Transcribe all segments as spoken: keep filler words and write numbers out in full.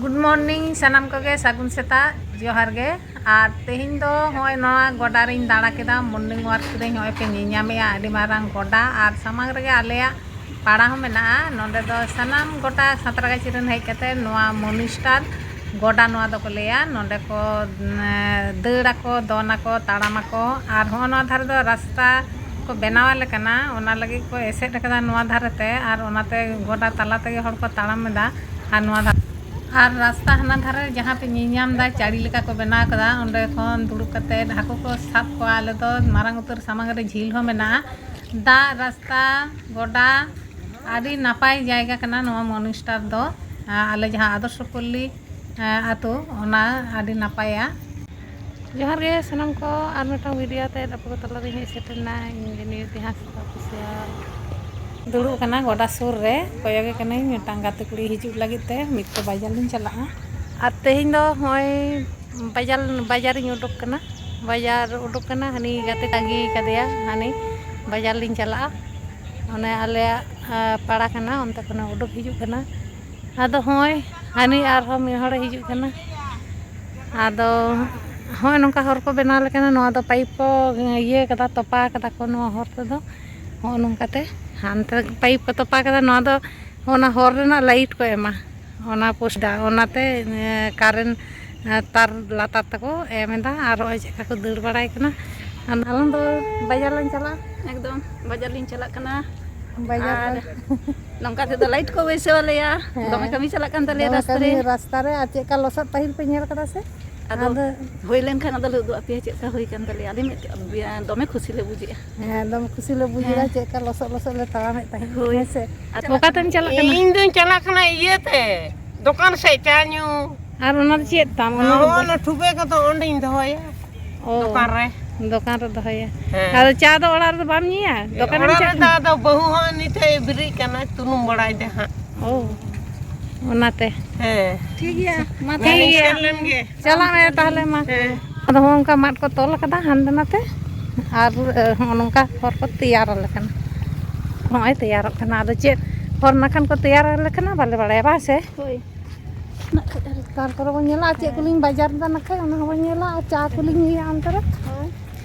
Good morning ᱥᱟᱱᱟᱢ ᱠᱚᱜᱮ, ᱥᱟᱹᱜᱩᱱ ᱥᱮᱛᱟᱜ, ᱡᱚᱦᱟᱨ ᱜᱮ᱾ ᱟᱨ ᱛᱮᱦᱮᱧ ᱫᱚ ᱦᱚᱸᱜᱼᱚᱭ ᱱᱚᱣᱟ ᱜᱚᱰᱟ ᱨᱤᱧ ᱫᱟᱬᱟ ᱠᱮᱫᱟ, morning walk ᱠᱤᱫᱟᱹᱧ᱾ ᱦᱚᱸᱜᱼᱚᱭ ᱯᱮ ᱧᱮᱞ ᱧᱟᱢᱮᱜᱼᱟ ᱟᱹᱰᱤ ᱢᱟᱨᱟᱝ ᱜᱚᱰᱟ, ᱟᱨ ᱥᱟᱢᱟᱝ ᱨᱮᱜᱮ ᱟᱞᱮᱭᱟᱜ ᱯᱟᱲᱟ ᱦᱚᱸ ᱢᱮᱱᱟᱜᱼᱟ᱾ ᱱᱚᱸᱰᱮ ᱫᱚ ᱥᱟᱱᱟᱢ ᱜᱚᱴᱟ ᱥᱟᱸᱛᱨᱟᱜᱟᱪᱷᱤ ᱨᱮᱱ ᱦᱮᱡ ᱠᱟᱛᱮ ᱱᱚᱣᱟ ᱢᱚᱱᱤᱥᱴᱟᱨ ᱜᱚᱰᱟ ᱱᱚᱣᱟ ᱫᱚᱠᱚ ᱞᱟᱹᱭᱟ᱾ ᱱᱚᱸᱰᱮ ᱠᱚ, ᱮᱸ, ᱫᱟᱹᱲ ᱟᱠᱚ, ᱫᱚᱱ ᱟᱠᱚ, ᱛᱟᱲᱟᱢ ᱟᱠᱚ᱾ ᱟᱨ ᱦᱚᱸᱜᱼᱚ ᱱᱚᱣᱟ ᱫᱷᱟᱨᱮ ᱫᱚ ᱨᱟᱥᱛᱟ ᱠᱚ ᱵᱮᱱᱟᱣ ᱟᱞᱮ ᱠᱟᱱᱟ, ᱚᱱᱟ ᱞᱟᱹᱜᱤᱫ ᱠᱚ ᱮᱥᱮᱫ ᱟᱠᱟᱫᱟ ᱱᱚᱣᱟ ᱫᱷᱟᱨᱮ ᱛᱮ, ᱟᱨ ᱚᱱᱟᱛᱮ ᱜᱚᱰᱟ ᱛᱟᱞᱟ ᱛᱮᱜᱮ ᱦᱚᱲ ᱠᱚ ᱛᱟᱲᱟᱢ ᱮᱫᱟ᱾ ᱟᱨ ᱱᱚᱣᱟ ᱫᱷᱟᱨᱮ, ᱟᱨ ᱨᱟᱥᱛᱟ ᱦᱟᱱᱟ ᱫᱷᱟᱨᱮ ᱡᱟᱦᱟᱸ ᱯᱮ ᱧᱮᱞ ᱧᱟᱢ ᱮᱫᱟ, ᱪᱟᱹᱲᱤ ᱞᱮᱠᱟ ᱠᱚ ᱵᱮᱱᱟᱣ ᱟᱠᱟᱫᱟ, ᱚᱸᱰᱮ ᱠᱷᱚᱱ ᱫᱩᱲᱩᱵ ᱠᱟᱛᱮ ᱦᱟᱹᱠᱩ ᱠᱚ ᱥᱟᱵ ᱠᱚᱣᱟ᱾ ᱟᱞᱮ ᱫᱚ ᱢᱟᱨᱟᱝ ᱩᱛᱟᱹᱨ ᱥᱟᱢᱟᱝ ᱨᱮ ᱡᱷᱤᱞ ᱦᱚᱸ ᱢᱮᱱᱟᱜᱼᱟ, ᱫᱟᱜ, ᱨᱟᱥᱛᱟ, ᱜᱚᱰᱟ, ᱟᱹᱰᱤ ᱱᱟᱯᱟᱭ ᱡᱟᱭᱜᱟ ᱠᱟᱱᱟ ᱱᱚᱣᱟ ᱢᱚᱱᱤᱥᱴᱟᱨ ᱫᱚ᱾ ᱟᱞᱮ ᱡᱟᱦᱟᱸ ᱟᱫᱚᱨᱥᱚ ᱯᱚᱞᱞᱤ ᱟᱹᱛᱩ, ᱚᱱᱟ ᱟᱹᱰᱤ ᱱᱟᱯᱟᱭᱟ᱾ ᱡᱚᱦᱟᱨ ᱜᱮ ᱥᱟᱱᱟᱢ ᱠᱚ, ᱟᱨ ᱢᱤᱫᱴᱟᱝ video ᱟᱛᱮᱫ ᱟᱯᱮ ᱠᱚ ᱛᱟᱞᱟᱨᱤᱧ ᱦᱮᱡ ᱥᱮᱴᱮᱨ ᱮᱱᱟ᱾ ᱤᱧ ᱜᱮ ᱱᱤᱭᱩ ᱛᱮᱦᱟᱸ ᱥᱮᱛᱟ ᱠᱩᱥᱤᱭᱟᱜ ᱫᱩᱲᱩᱵ ᱠᱟᱱᱟ ᱜᱚᱰᱟ ᱥᱩᱨ ᱨᱮ, ᱠᱚᱭᱚᱜᱮ ᱠᱟᱹᱱᱟᱹᱧ ᱢᱤᱫᱴᱟᱝ ᱜᱟᱛᱮ ᱠᱩᱲᱤ ᱦᱤᱡᱩᱜ ᱞᱟᱹᱜᱤᱫ ᱛᱮ, ᱢᱤᱫ ᱛᱮ ᱵᱟᱡᱟᱨ ᱞᱤᱧ ᱪᱟᱞᱟᱜᱼᱟ᱾ ᱟᱨ ᱛᱮᱦᱮᱧ ᱫᱚ ᱦᱚᱸᱜᱼᱚᱭ ᱵᱟᱡᱟᱨ, ᱵᱟᱡᱟᱨᱤᱧ ᱩᱰᱩᱠ ᱠᱟᱱᱟ, ᱵᱟᱡᱟᱨ ᱩᱰᱩᱠ ᱠᱟᱱᱟ, ᱦᱟᱹᱱᱤ ᱜᱟᱛᱮ ᱛᱟᱺᱜᱤ ᱠᱟᱫᱮᱭᱟ, ᱦᱟᱹᱱᱤ ᱵᱟᱡᱟᱨ ᱞᱤᱧ ᱪᱟᱞᱟᱜᱼᱟ᱾ ᱚᱱᱮ ᱟᱞᱮᱭᱟᱜ, ᱟ, ᱯᱟᱲᱟ ᱠᱟᱱᱟ, ᱚᱱᱛᱮ ᱠᱷᱚᱱᱮ ᱩᱰᱩᱠ ᱦᱤᱡᱩᱜ ᱠᱟᱱᱟ᱾ ᱟᱫᱚ ᱦᱚᱸᱜᱼᱚᱭ ᱦᱟᱹᱱᱤ ᱟᱨᱦᱚᱸ ᱢᱤᱫ ᱦᱚᱲᱮ ᱦᱤᱡᱩᱜ ᱠᱟᱱᱟ᱾ ᱟᱫᱚ ᱦᱚᱸᱜᱼᱚᱭ ᱱᱚᱝᱠᱟ ᱦᱚᱨ ᱠᱚ ᱵᱮᱱᱟᱣ ᱞᱮᱠᱟᱱᱟ, ᱱᱚᱣᱟ ᱫᱚ ᱯᱟᱭᱤᱯ ᱠᱚ ᱤᱭᱟᱹ ᱠᱟᱫᱟ, ᱛᱚᱯᱟ ᱠᱟᱫᱟ ᱠᱚ ᱱᱚᱣᱟ ᱦᱚᱨ ᱛᱮᱫᱚ᱾ ᱦᱚᱸᱜᱼᱚ ᱱᱚᱝᱠᱟᱛᱮ ᱦᱟᱱᱛᱮ ᱯᱟᱭᱤᱯ ᱠᱚ ᱛᱚᱯᱟ ᱠᱟᱫᱟ, ᱱᱚᱣᱟ ᱫᱚ ᱚᱱᱟ ᱦᱚᱨ ᱨᱮᱱᱟᱜ ᱞᱟᱭᱤᱴ ᱠᱚ ᱮᱢᱟ, ᱚᱱᱟ ᱯᱳᱥᱴ ᱫᱟ, ᱚᱱᱟᱛᱮ, ᱮ, ᱠᱟᱨᱮᱱᱴ, ᱮ, ᱛᱟᱨ ᱞᱟᱛᱟᱨ ᱛᱮᱠᱚ ᱮᱢ ᱮᱫᱟ᱾ ᱟᱨ ᱦᱚᱸᱜᱼᱚᱭ ᱪᱮᱫ ᱞᱮᱠᱟ ᱠᱚ ᱫᱟᱹᱲ ᱵᱟᱲᱟᱭ ᱠᱟᱱᱟ᱾ ᱟᱨ ᱟᱞᱟᱝ ᱫᱚ ᱵᱟᱡᱟᱨ ᱞᱟᱝ ᱪᱟᱞᱟᱜᱼᱟ᱾ ᱮᱠᱫᱚᱢ, ᱵᱟᱡᱟᱨ ᱞᱤᱧ ᱪᱟᱞᱟᱜ ᱠᱟᱱᱟ᱾ ᱵᱟᱡᱟᱨ ᱟᱨ ᱨᱮ᱾ ᱱᱚᱝᱠᱟ ᱛᱮᱫᱚ ᱞᱟᱭᱤᱴ ᱠᱚ ᱵᱟᱹᱭᱥᱟᱹᱣ ᱟᱞᱮᱭᱟ᱾ ᱦᱮᱸ᱾ ᱫᱚᱢᱮ ᱠᱟᱹᱢᱤ ᱪᱟᱞᱟᱜ ᱠᱟᱱ ᱛᱟᱞᱮᱭᱟ ᱫᱚᱢᱮ ᱨᱟᱥᱛᱟ ᱨᱮ᱾ ᱠᱟᱹᱢᱤ ᱨᱟᱥᱛᱟ ᱨᱮ᱾ ᱟᱨ ᱪᱮᱫ ᱞᱮᱠᱟ ᱞᱚᱥᱚᱫ ᱯᱟᱹᱦᱤᱞ ᱯᱮ ᱧᱮᱞ ᱠᱟᱫᱟ ᱥᱮ? ᱟᱫᱚ ᱟᱫᱚ ᱦᱩᱭ ᱞᱮᱱᱠᱷᱟᱱ ᱟᱫᱚ ᱞᱮ ᱩᱫᱩᱜ ᱟᱯᱮᱭᱟ ᱪᱮᱫ ᱞᱮᱠᱟ ᱦᱩᱭ ᱠᱟᱱ ᱛᱟᱞᱮᱭᱟ᱾ ᱟᱹᱰᱤ ᱢᱤᱫ, ᱫᱚᱢᱮ ᱠᱷᱩᱥᱤ ᱞᱮ ᱵᱩᱡᱮᱜᱼᱟ᱾ ᱦᱮᱸ, ᱫᱚᱢᱮ ᱠᱷᱩᱥᱤ ᱞᱮ ᱵᱩᱡᱮᱫᱟ, ᱦᱮᱸ᱾ ᱪᱮᱫ ᱞᱮᱠᱟ ᱞᱚᱥᱚᱫ ᱞᱚᱥᱚᱫ ᱞᱮ ᱛᱟᱲᱟᱢᱮᱫ ᱛᱟᱦᱮᱸᱫ, ᱦᱳᱭ᱾ ᱦᱮᱸ ᱥᱮ? ᱟᱨ ᱚᱠᱟ ᱛᱮᱢ ᱪᱟᱞᱟᱜ ᱠᱟᱱᱟ? ᱤᱧ ᱫᱩᱧ ᱪᱟᱞᱟᱜ ᱠᱟᱱᱟ ᱤᱭᱟᱹᱛᱮ, ᱫᱚᱠᱟᱱ ᱥᱮᱫ ᱪᱟ ᱧᱩ᱾ ᱟᱨ ᱚᱱᱟ ᱫᱚ ᱪᱮᱫ ᱛᱟᱢ? ᱚᱱᱟ ᱦᱚᱸ, ᱫᱚ ᱚᱱᱟ ᱴᱷᱩᱵᱟᱹ ᱠᱚᱫᱚ ᱚᱸᱰᱮᱧ ᱫᱚᱦᱚᱭᱟ, ᱚ, ᱫᱚᱠᱟᱱ ᱨᱮ᱾ ᱫᱚᱠᱟᱱ ᱨᱮ ᱫᱚᱦᱚᱭᱟ᱾ ᱦᱮᱸ᱾ ᱟᱫᱚ ᱪᱟ ᱫᱚ ᱚᱲᱟᱜ ᱨᱮᱫᱚ ᱵᱟᱢ ᱧᱩᱭᱟ? ᱫᱚᱠᱟᱱᱮᱢ ᱚᱲᱟᱜ ᱪᱟᱜ ᱨᱮᱫᱚ ᱠᱟᱱᱟ? ᱟᱫᱚ ᱵᱟᱹᱦᱩ ᱦᱚᱸ ᱱᱤᱛᱚᱜ ᱮ ᱵᱮᱨᱮᱫ ᱠᱟᱱᱟ, ᱛᱩᱱᱩᱢ ᱵᱟᱲᱟᱭ ᱫᱟ ᱦᱟᱸᱜ᱾ ᱚ, ᱚᱱᱟᱛᱮ᱾ ᱦᱮᱸ᱾ ᱴᱷᱤᱠ ᱜᱮᱭᱟ, ᱢᱟ ᱴᱷᱤᱠ ᱛᱟᱦᱞᱮ ᱜᱮᱭᱟ᱾ ᱤᱱᱠᱟᱹ ᱞᱮᱱ ᱜᱮ᱾ ᱪᱟᱞᱟᱜ ᱢᱮ ᱛᱟᱦᱞᱮ ᱢᱟ᱾ ᱦᱮᱸ᱾ ᱟᱫᱚ ᱦᱚᱸᱜᱼᱚ ᱱᱚᱝᱠᱟ ᱢᱟᱫ ᱠᱚ ᱛᱚᱞ ᱟᱠᱟᱫᱟ ᱦᱟᱱᱛᱮ ᱱᱟᱛᱮ, ᱟᱨ, ᱮ, ᱦᱚᱸᱜᱼᱚ ᱱᱚᱝᱠᱟ ᱦᱚᱨ ᱠᱚ ᱛᱮᱭᱟᱨ ᱟᱞᱮ ᱠᱟᱱᱟ᱾ ᱱᱚᱜᱼᱚᱭ ᱛᱮᱭᱟᱨᱚᱜ ᱠᱟᱱᱟ, ᱟᱫᱚ ᱪᱮᱫ ᱦᱚᱨ ᱱᱟᱠᱷᱟᱱ ᱠᱚ ᱛᱮᱭᱟᱨ ᱟᱞᱮ ᱠᱟᱱᱟ ᱵᱟᱞᱮ ᱵᱟᱲᱟᱭᱟ, ᱵᱟᱝ ᱥᱮ? ᱦᱳᱭ᱾ ᱱᱟᱜ ᱠᱷᱟᱡ ᱟᱨ ᱛᱟᱨᱯᱚᱨᱮ ᱵᱚᱱ ᱧᱮᱞᱟ ᱟᱨ ᱪᱮᱫ ᱠᱚᱞᱤᱧ ᱵᱟᱡᱟᱨ ᱮᱫᱟ, ᱱᱟᱜ ᱠᱷᱟᱡ ᱚᱱᱟ ᱦᱚᱸᱵᱚᱱ ᱧᱮᱞᱟ ᱟᱨ ᱪᱟ ᱠᱚᱞᱤᱧ ᱧᱩᱭᱟ ᱚᱱᱛᱮ ᱨᱮ᱾ ᱦᱳᱭ᱾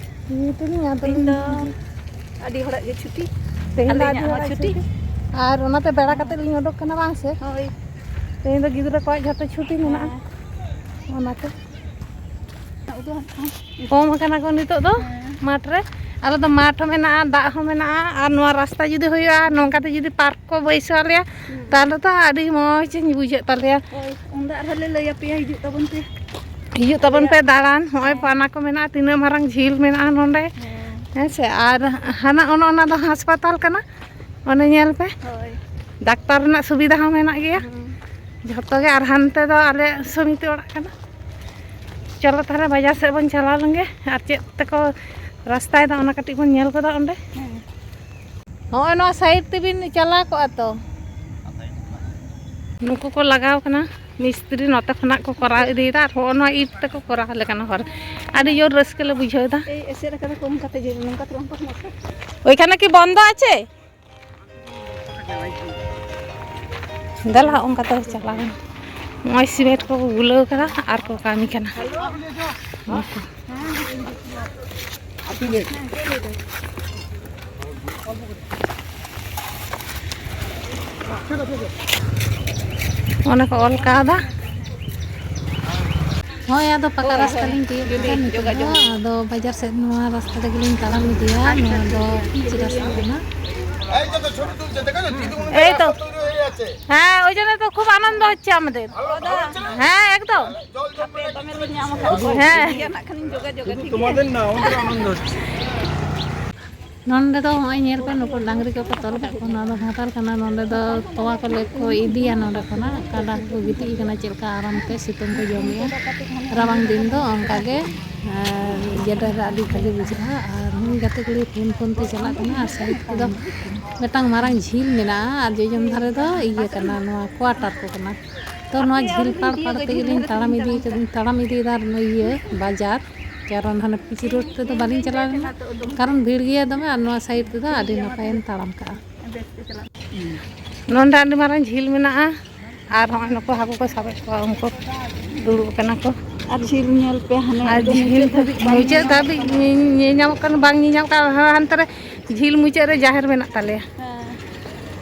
ᱧᱩᱭ ᱛᱮᱞᱤᱧ ᱟᱫᱚ ᱛᱮᱦᱮᱧ ᱞᱤᱧ ᱫᱚ ᱟᱹᱰᱤ ᱦᱚᱲᱟᱜ ᱜᱮ ᱪᱷᱩᱴᱤ᱾ ᱛᱮᱦᱮᱧ ᱫᱚ ᱟᱹᱞᱤᱧᱟᱜ ᱟᱹᱰᱤ ᱦᱚᱸ ᱦᱚᱲᱟᱜ ᱪᱷᱩᱴᱤ᱾ ᱪᱷᱩᱴᱤ᱾ ᱟᱨ ᱚᱱᱟᱛᱮ ᱵᱮᱲᱟ ᱠᱟᱛᱮ ᱞᱤᱧ ᱩᱰᱩᱠ ᱠᱟᱱᱟ, ᱵᱟᱝ ᱥᱮ? ᱦᱳᱭ᱾ ᱛᱮᱦᱮᱧ ᱫᱚ ᱜᱤᱫᱽᱨᱟᱹ ᱠᱚᱣᱟᱜ ᱡᱷᱚᱛᱚ ᱪᱷᱩᱴᱤ ᱢᱮᱱᱟᱜᱼᱟ᱾ ᱦᱮᱸ᱾ ᱚᱱᱟᱛᱮ᱾ ᱩᱫᱩᱜ ᱟᱢ ᱠᱟᱱᱟ᱾ ᱠᱚᱢ ᱟᱠᱟᱱᱟ ᱠᱚ ᱱᱤᱛᱚᱜ ᱫᱚ ᱦᱮᱸ᱾ ᱢᱟᱴᱷ ᱨᱮ᱾ ᱟᱞᱮ ᱫᱚ ᱢᱟᱴᱷ ᱦᱚᱸ ᱢᱮᱱᱟᱜᱼᱟ, ᱫᱟᱜ ᱦᱚᱸ ᱢᱮᱱᱟᱜᱼᱟ, ᱟᱨ ᱱᱚᱣᱟ ᱨᱟᱥᱛᱟ ᱡᱩᱫᱤ ᱦᱩᱭᱩᱜᱼᱟ, ᱱᱚᱝᱠᱟᱛᱮ ᱡᱩᱫᱤ ᱯᱟᱨᱠ ᱠᱚ ᱵᱟᱹᱭᱥᱟᱹᱣ ᱟᱞᱮᱭᱟ, ᱦᱩᱸ᱾ ᱛᱟᱦᱞᱮ ᱛᱚ ᱟᱹᱰᱤ ᱢᱚᱡᱽ ᱤᱧ ᱵᱩᱡᱷᱟᱹᱜ ᱛᱟᱞᱮᱭᱟ᱾ ᱦᱳᱭ, ᱩᱱᱫᱚ ᱟᱨᱦᱚᱸ ᱞᱮ ᱞᱟᱹᱭ ᱟᱯᱮᱭᱟ, ᱦᱤᱡᱩᱜ ᱛᱟᱵᱚᱱ ᱯᱮ᱾ ᱦᱤᱡᱩᱜ ᱛᱟᱵᱚᱱ ᱯᱮ ᱟᱞᱮᱭᱟᱜ ᱫᱟᱬᱟᱱ᱾ ᱦᱚᱸᱜᱼᱚᱭ ᱦᱮᱸ᱾ ᱯᱟᱱᱟ ᱠᱚ ᱢᱮᱱᱟᱜᱼᱟ, ᱛᱤᱱᱟᱹᱜ ᱢᱟᱨᱟᱝ ᱡᱷᱤᱞ ᱢᱮᱱᱟᱜᱼᱟ ᱱᱚᱸᱰᱮ᱾ ᱦᱮᱸ᱾ ᱦᱮᱸ ᱥᱮ? ᱟᱨ ᱦᱟᱱᱟ ᱚᱱᱮ ᱚᱱᱟ ᱫᱚ ᱦᱟᱥᱯᱟᱛᱟᱞ ᱠᱟᱱᱟ, ᱚᱱᱮ ᱧᱮᱞ ᱯᱮ᱾ ᱦᱳᱭ᱾ ᱰᱟᱠᱛᱟᱨ ᱨᱮᱱᱟᱜ ᱥᱩᱵᱤᱫᱷᱟ ᱦᱚᱸ ᱢᱮᱱᱟᱜ ᱜᱮᱭᱟ᱾ ᱦᱩᱸ᱾ ᱡᱷᱚᱛᱚ ᱜᱮ᱾ ᱟᱨ ᱦᱟᱱᱛᱮ ᱫᱚ ᱟᱞᱮ ᱥᱚᱢᱤᱛᱤ ᱚᱲᱟᱜ ᱠᱟᱱᱟ᱾ ᱪᱚᱞᱚ ᱛᱟᱦᱞᱮ ᱵᱟᱡᱟᱨ ᱥᱮᱫ ᱵᱚᱱ ᱪᱟᱞᱟᱣ ᱞᱮᱱᱜᱮ, ᱟᱨ ᱪᱮᱫ ᱛᱮᱠᱚ ᱨᱟᱥᱛᱟᱭᱮᱫᱟ ᱚᱱᱟ ᱠᱟᱹᱴᱤᱡ ᱵᱚᱱ ᱧᱮᱞ ᱜᱚᱫᱟ ᱚᱸᱰᱮ᱾ ᱦᱮᱸ᱾ ᱦᱚᱸᱜᱼᱚᱭ ᱱᱚᱣᱟ ᱥᱟᱭᱤᱰ ᱛᱮᱵᱤᱱ ᱪᱟᱞᱟᱣ ᱠᱚᱜᱼᱟ ᱛᱚ᱾ ᱱᱩᱠᱩ ᱠᱚ ᱞᱟᱜᱟᱣ ᱠᱟᱱᱟ ᱢᱤᱥᱛᱨᱤ, ᱱᱚᱛᱮ ᱠᱷᱚᱱᱟᱜ ᱠᱚ ᱠᱚᱨᱟᱣ ᱤᱫᱤᱭᱮᱫᱟ, ᱟᱨ ᱦᱚᱸᱜᱼᱚ ᱱᱚᱣᱟ ᱤᱴ ᱛᱮᱠᱚ ᱠᱚᱨᱟᱣ ᱟᱞᱮ ᱠᱟᱱᱟ ᱦᱚᱨ᱾ ᱟᱹᱰᱤ ᱡᱳᱨ ᱨᱟᱹᱥᱠᱟᱹ ᱞᱮ ᱵᱩᱡᱷᱟᱹᱣ ᱮᱫᱟ᱾ ᱮᱭ ᱮᱥᱮᱫ ᱟᱠᱟᱫᱟ ᱠᱚ ᱚᱱᱠᱟᱛᱮ ᱡᱮ ᱱᱚᱝᱠᱟ ᱛᱮ ᱵᱟᱝ ᱯᱟᱨᱚᱢᱚᱜᱼᱟ᱾ ᱳᱭᱠᱷᱟᱱᱮ ᱠᱤ ᱵᱚᱱᱫᱚ ᱟᱪᱷᱮ? ᱫᱮᱞᱟ ᱚᱱᱠᱟ ᱛᱮ ᱪᱟᱞᱟᱣ ᱮᱱ᱾ ᱱᱚᱜᱼᱚᱭ ᱥᱤᱢᱮᱱᱴ ᱠᱚᱠᱚ ᱜᱩᱞᱟᱹᱣ ᱠᱟᱫᱟ ᱟᱨ ᱠᱚ ᱠᱟᱹᱢᱤ ᱠᱟᱱᱟ᱾ ᱚᱱᱟ ᱠᱚ ᱚᱞ ᱠᱟᱣᱫᱟ᱾ ᱦᱳᱭ, ᱟᱫᱚ ᱯᱟᱠᱟ ᱦᱳᱭ, ᱨᱟᱥᱛᱟ ᱦᱳᱭ᱾ ᱞᱤᱧ ᱛᱤᱭᱳᱜ ᱡᱩᱫᱤ ᱠᱮᱫᱟ ᱱᱤᱛᱚᱜ ᱫᱚ᱾ ᱡᱳᱜᱟᱡᱳᱜᱽ᱾ ᱟᱫᱚ ᱵᱟᱡᱟᱨ ᱥᱮᱫ ᱱᱚᱣᱟ ᱨᱟᱥᱛᱟ ᱛᱮᱜᱮ ᱞᱤᱧ ᱛᱟᱲᱟᱢ ᱤᱫᱤᱭᱟ᱾ ᱟᱪᱪᱷᱟ, ᱱᱚᱣᱟ ᱫᱚ ᱴᱷᱤᱠ ᱜᱮᱭᱟ᱾ ᱯᱤᱪ ᱨᱟᱥᱛᱟ ᱠᱟᱱᱟ᱾ এই তো। হ্যাঁ, ওই জন্য তো খুব আনন্দ হচ্ছে আমাদের। হ্যাঁ, একদম। ᱦᱮᱸ᱾ ᱤᱫᱤᱭᱟ ᱱᱟᱜ ᱠᱷᱟᱱᱤᱧ ᱡᱳᱜᱟᱡᱳᱜᱟ, ᱴᱷᱤᱠ ᱜᱮᱭᱟ? ᱱᱚᱰᱮ ᱫᱚ ᱦᱚᱸᱜᱼᱚᱭ ᱧᱮᱞ ᱯᱮ, ᱱᱩᱠᱩ ᱰᱟᱝᱨᱤ ᱠᱚᱠᱚ ᱛᱚᱞ ᱠᱟᱜ ᱠᱚᱣᱟ᱾ ᱱᱚᱣᱟ ᱫᱚ ᱵᱷᱟᱛᱟᱨ ᱠᱟᱱᱟ᱾ ᱱᱚᱰᱮ ᱫᱚ ᱛᱚᱣᱟ ᱠᱚᱞᱮ ᱠᱚ ᱤᱫᱤᱭᱟ ᱱᱚᱰᱮ ᱠᱷᱚᱱᱟᱜ᱾ ᱠᱟᱰᱟ ᱠᱚᱠᱚ ᱜᱤᱛᱤᱡ ᱟᱠᱟᱱᱟ ᱪᱮᱫ ᱞᱮᱠᱟ ᱟᱨᱟᱢ ᱛᱮ, ᱥᱤᱛᱩᱝ ᱠᱚ ᱡᱚᱢᱮᱜᱼᱟ᱾ ᱨᱟᱵᱟᱝ ᱫᱤᱱ ᱫᱚ ᱚᱱᱠᱟ ᱜᱮ, ᱟᱨ ᱡᱮᱰᱮᱨ ᱨᱮ ᱟᱹᱰᱤ ᱵᱷᱟᱜᱮ ᱵᱩᱡᱷᱟᱹᱜᱼᱟ᱾ ᱟᱨ ᱱᱩᱭ ᱜᱟᱛᱮ ᱠᱩᱲᱤ ᱯᱷᱳᱱ ᱯᱷᱳᱱ ᱛᱮ ᱪᱟᱞᱟᱜ ᱠᱟᱱᱟ, ᱟᱨ ᱥᱟᱭᱤᱰ ᱛᱮᱫᱚ ᱢᱤᱫᱴᱟᱝ ᱢᱟᱨᱟᱝ ᱡᱷᱤᱞ ᱢᱮᱱᱟᱜᱼᱟ, ᱟᱨ ᱡᱚᱡᱚᱢ ᱫᱷᱟᱨᱮ ᱫᱚ ᱤᱭᱟᱹ ᱠᱟᱱᱟ, ᱱᱚᱣᱟ ᱠᱚᱣᱟᱴᱟᱨ ᱠᱚ ᱠᱟᱱᱟ᱾ ᱛᱚ ᱱᱚᱣᱟ ᱡᱷᱤᱞ ᱯᱟᱲ ᱯᱟᱲ ᱛᱮᱜᱮᱞᱤᱧ ᱛᱟᱲᱟᱢ ᱤᱫᱤ ᱠᱟᱫ-, ᱛᱟᱲᱟᱢ ᱤᱫᱤᱭᱮᱫᱟ ᱤᱭᱟᱹ ᱵᱟᱡᱟᱨ, ᱠᱟᱨᱚᱱ ᱦᱟᱱᱮ ᱯᱤᱪ ᱨᱳᱰ ᱛᱮᱫᱚ ᱵᱟᱹᱞᱤᱧ ᱪᱟᱞᱟᱣ ᱞᱮᱱᱟ, ᱠᱟᱨᱚᱱ ᱵᱷᱤᱲ ᱜᱮᱭᱟ ᱫᱚᱢᱮ, ᱟᱨ ᱱᱚᱣᱟ ᱥᱟᱭᱤᱰ ᱛᱮᱫᱚ ᱟᱹᱰᱤ ᱱᱟᱯᱟᱭᱮᱢ ᱛᱟᱲᱟᱢ ᱠᱟᱜᱼᱟ᱾ ᱱᱚᱰᱮ ᱟᱹᱰᱤ ᱢᱟᱨᱟᱝ ᱡᱷᱤᱞ ᱢᱮᱱᱟᱜᱼᱟ, ᱟᱨ ᱦᱚᱸᱜᱼᱚᱭ ᱱᱩᱠᱩ ᱦᱟᱹᱠᱩ ᱠᱚ ᱥᱟᱵᱮᱫ ᱠᱚᱣᱟ, ᱩᱱᱠᱩ ᱫᱩᱲᱩᱵ ᱠᱟᱱᱟ ᱠᱚ᱾ ᱟᱨ ᱡᱷᱤᱞ ᱧᱮᱞ ᱯᱮ, ᱦᱟᱱᱮ ᱟᱨ ᱮᱠᱫᱚᱢ ᱡᱷᱤᱞ ᱢᱩᱪᱟᱹᱫ ᱫᱷᱟᱹᱵᱤᱡ ᱵᱟᱝ ᱢᱩᱪᱟᱹᱫ ᱧᱮᱞ ᱫᱷᱟᱹᱵᱤᱡ ᱧᱮ-, ᱧᱮᱞ ᱧᱟᱢᱚᱜ ᱠᱟᱱᱟ, ᱵᱟᱝ ᱧᱮᱞ ᱧᱟᱢᱚᱜ ᱠᱟᱱᱟ᱾ ᱦᱟᱱᱛᱮ ᱨᱮ ᱡᱷᱤᱞ ᱢᱩᱪᱟᱹᱫ ᱨᱮ ᱡᱟᱦᱮᱨ ᱢᱮᱱᱟᱜ ᱛᱟᱞᱮᱭᱟ᱾ ᱦᱮᱸ᱾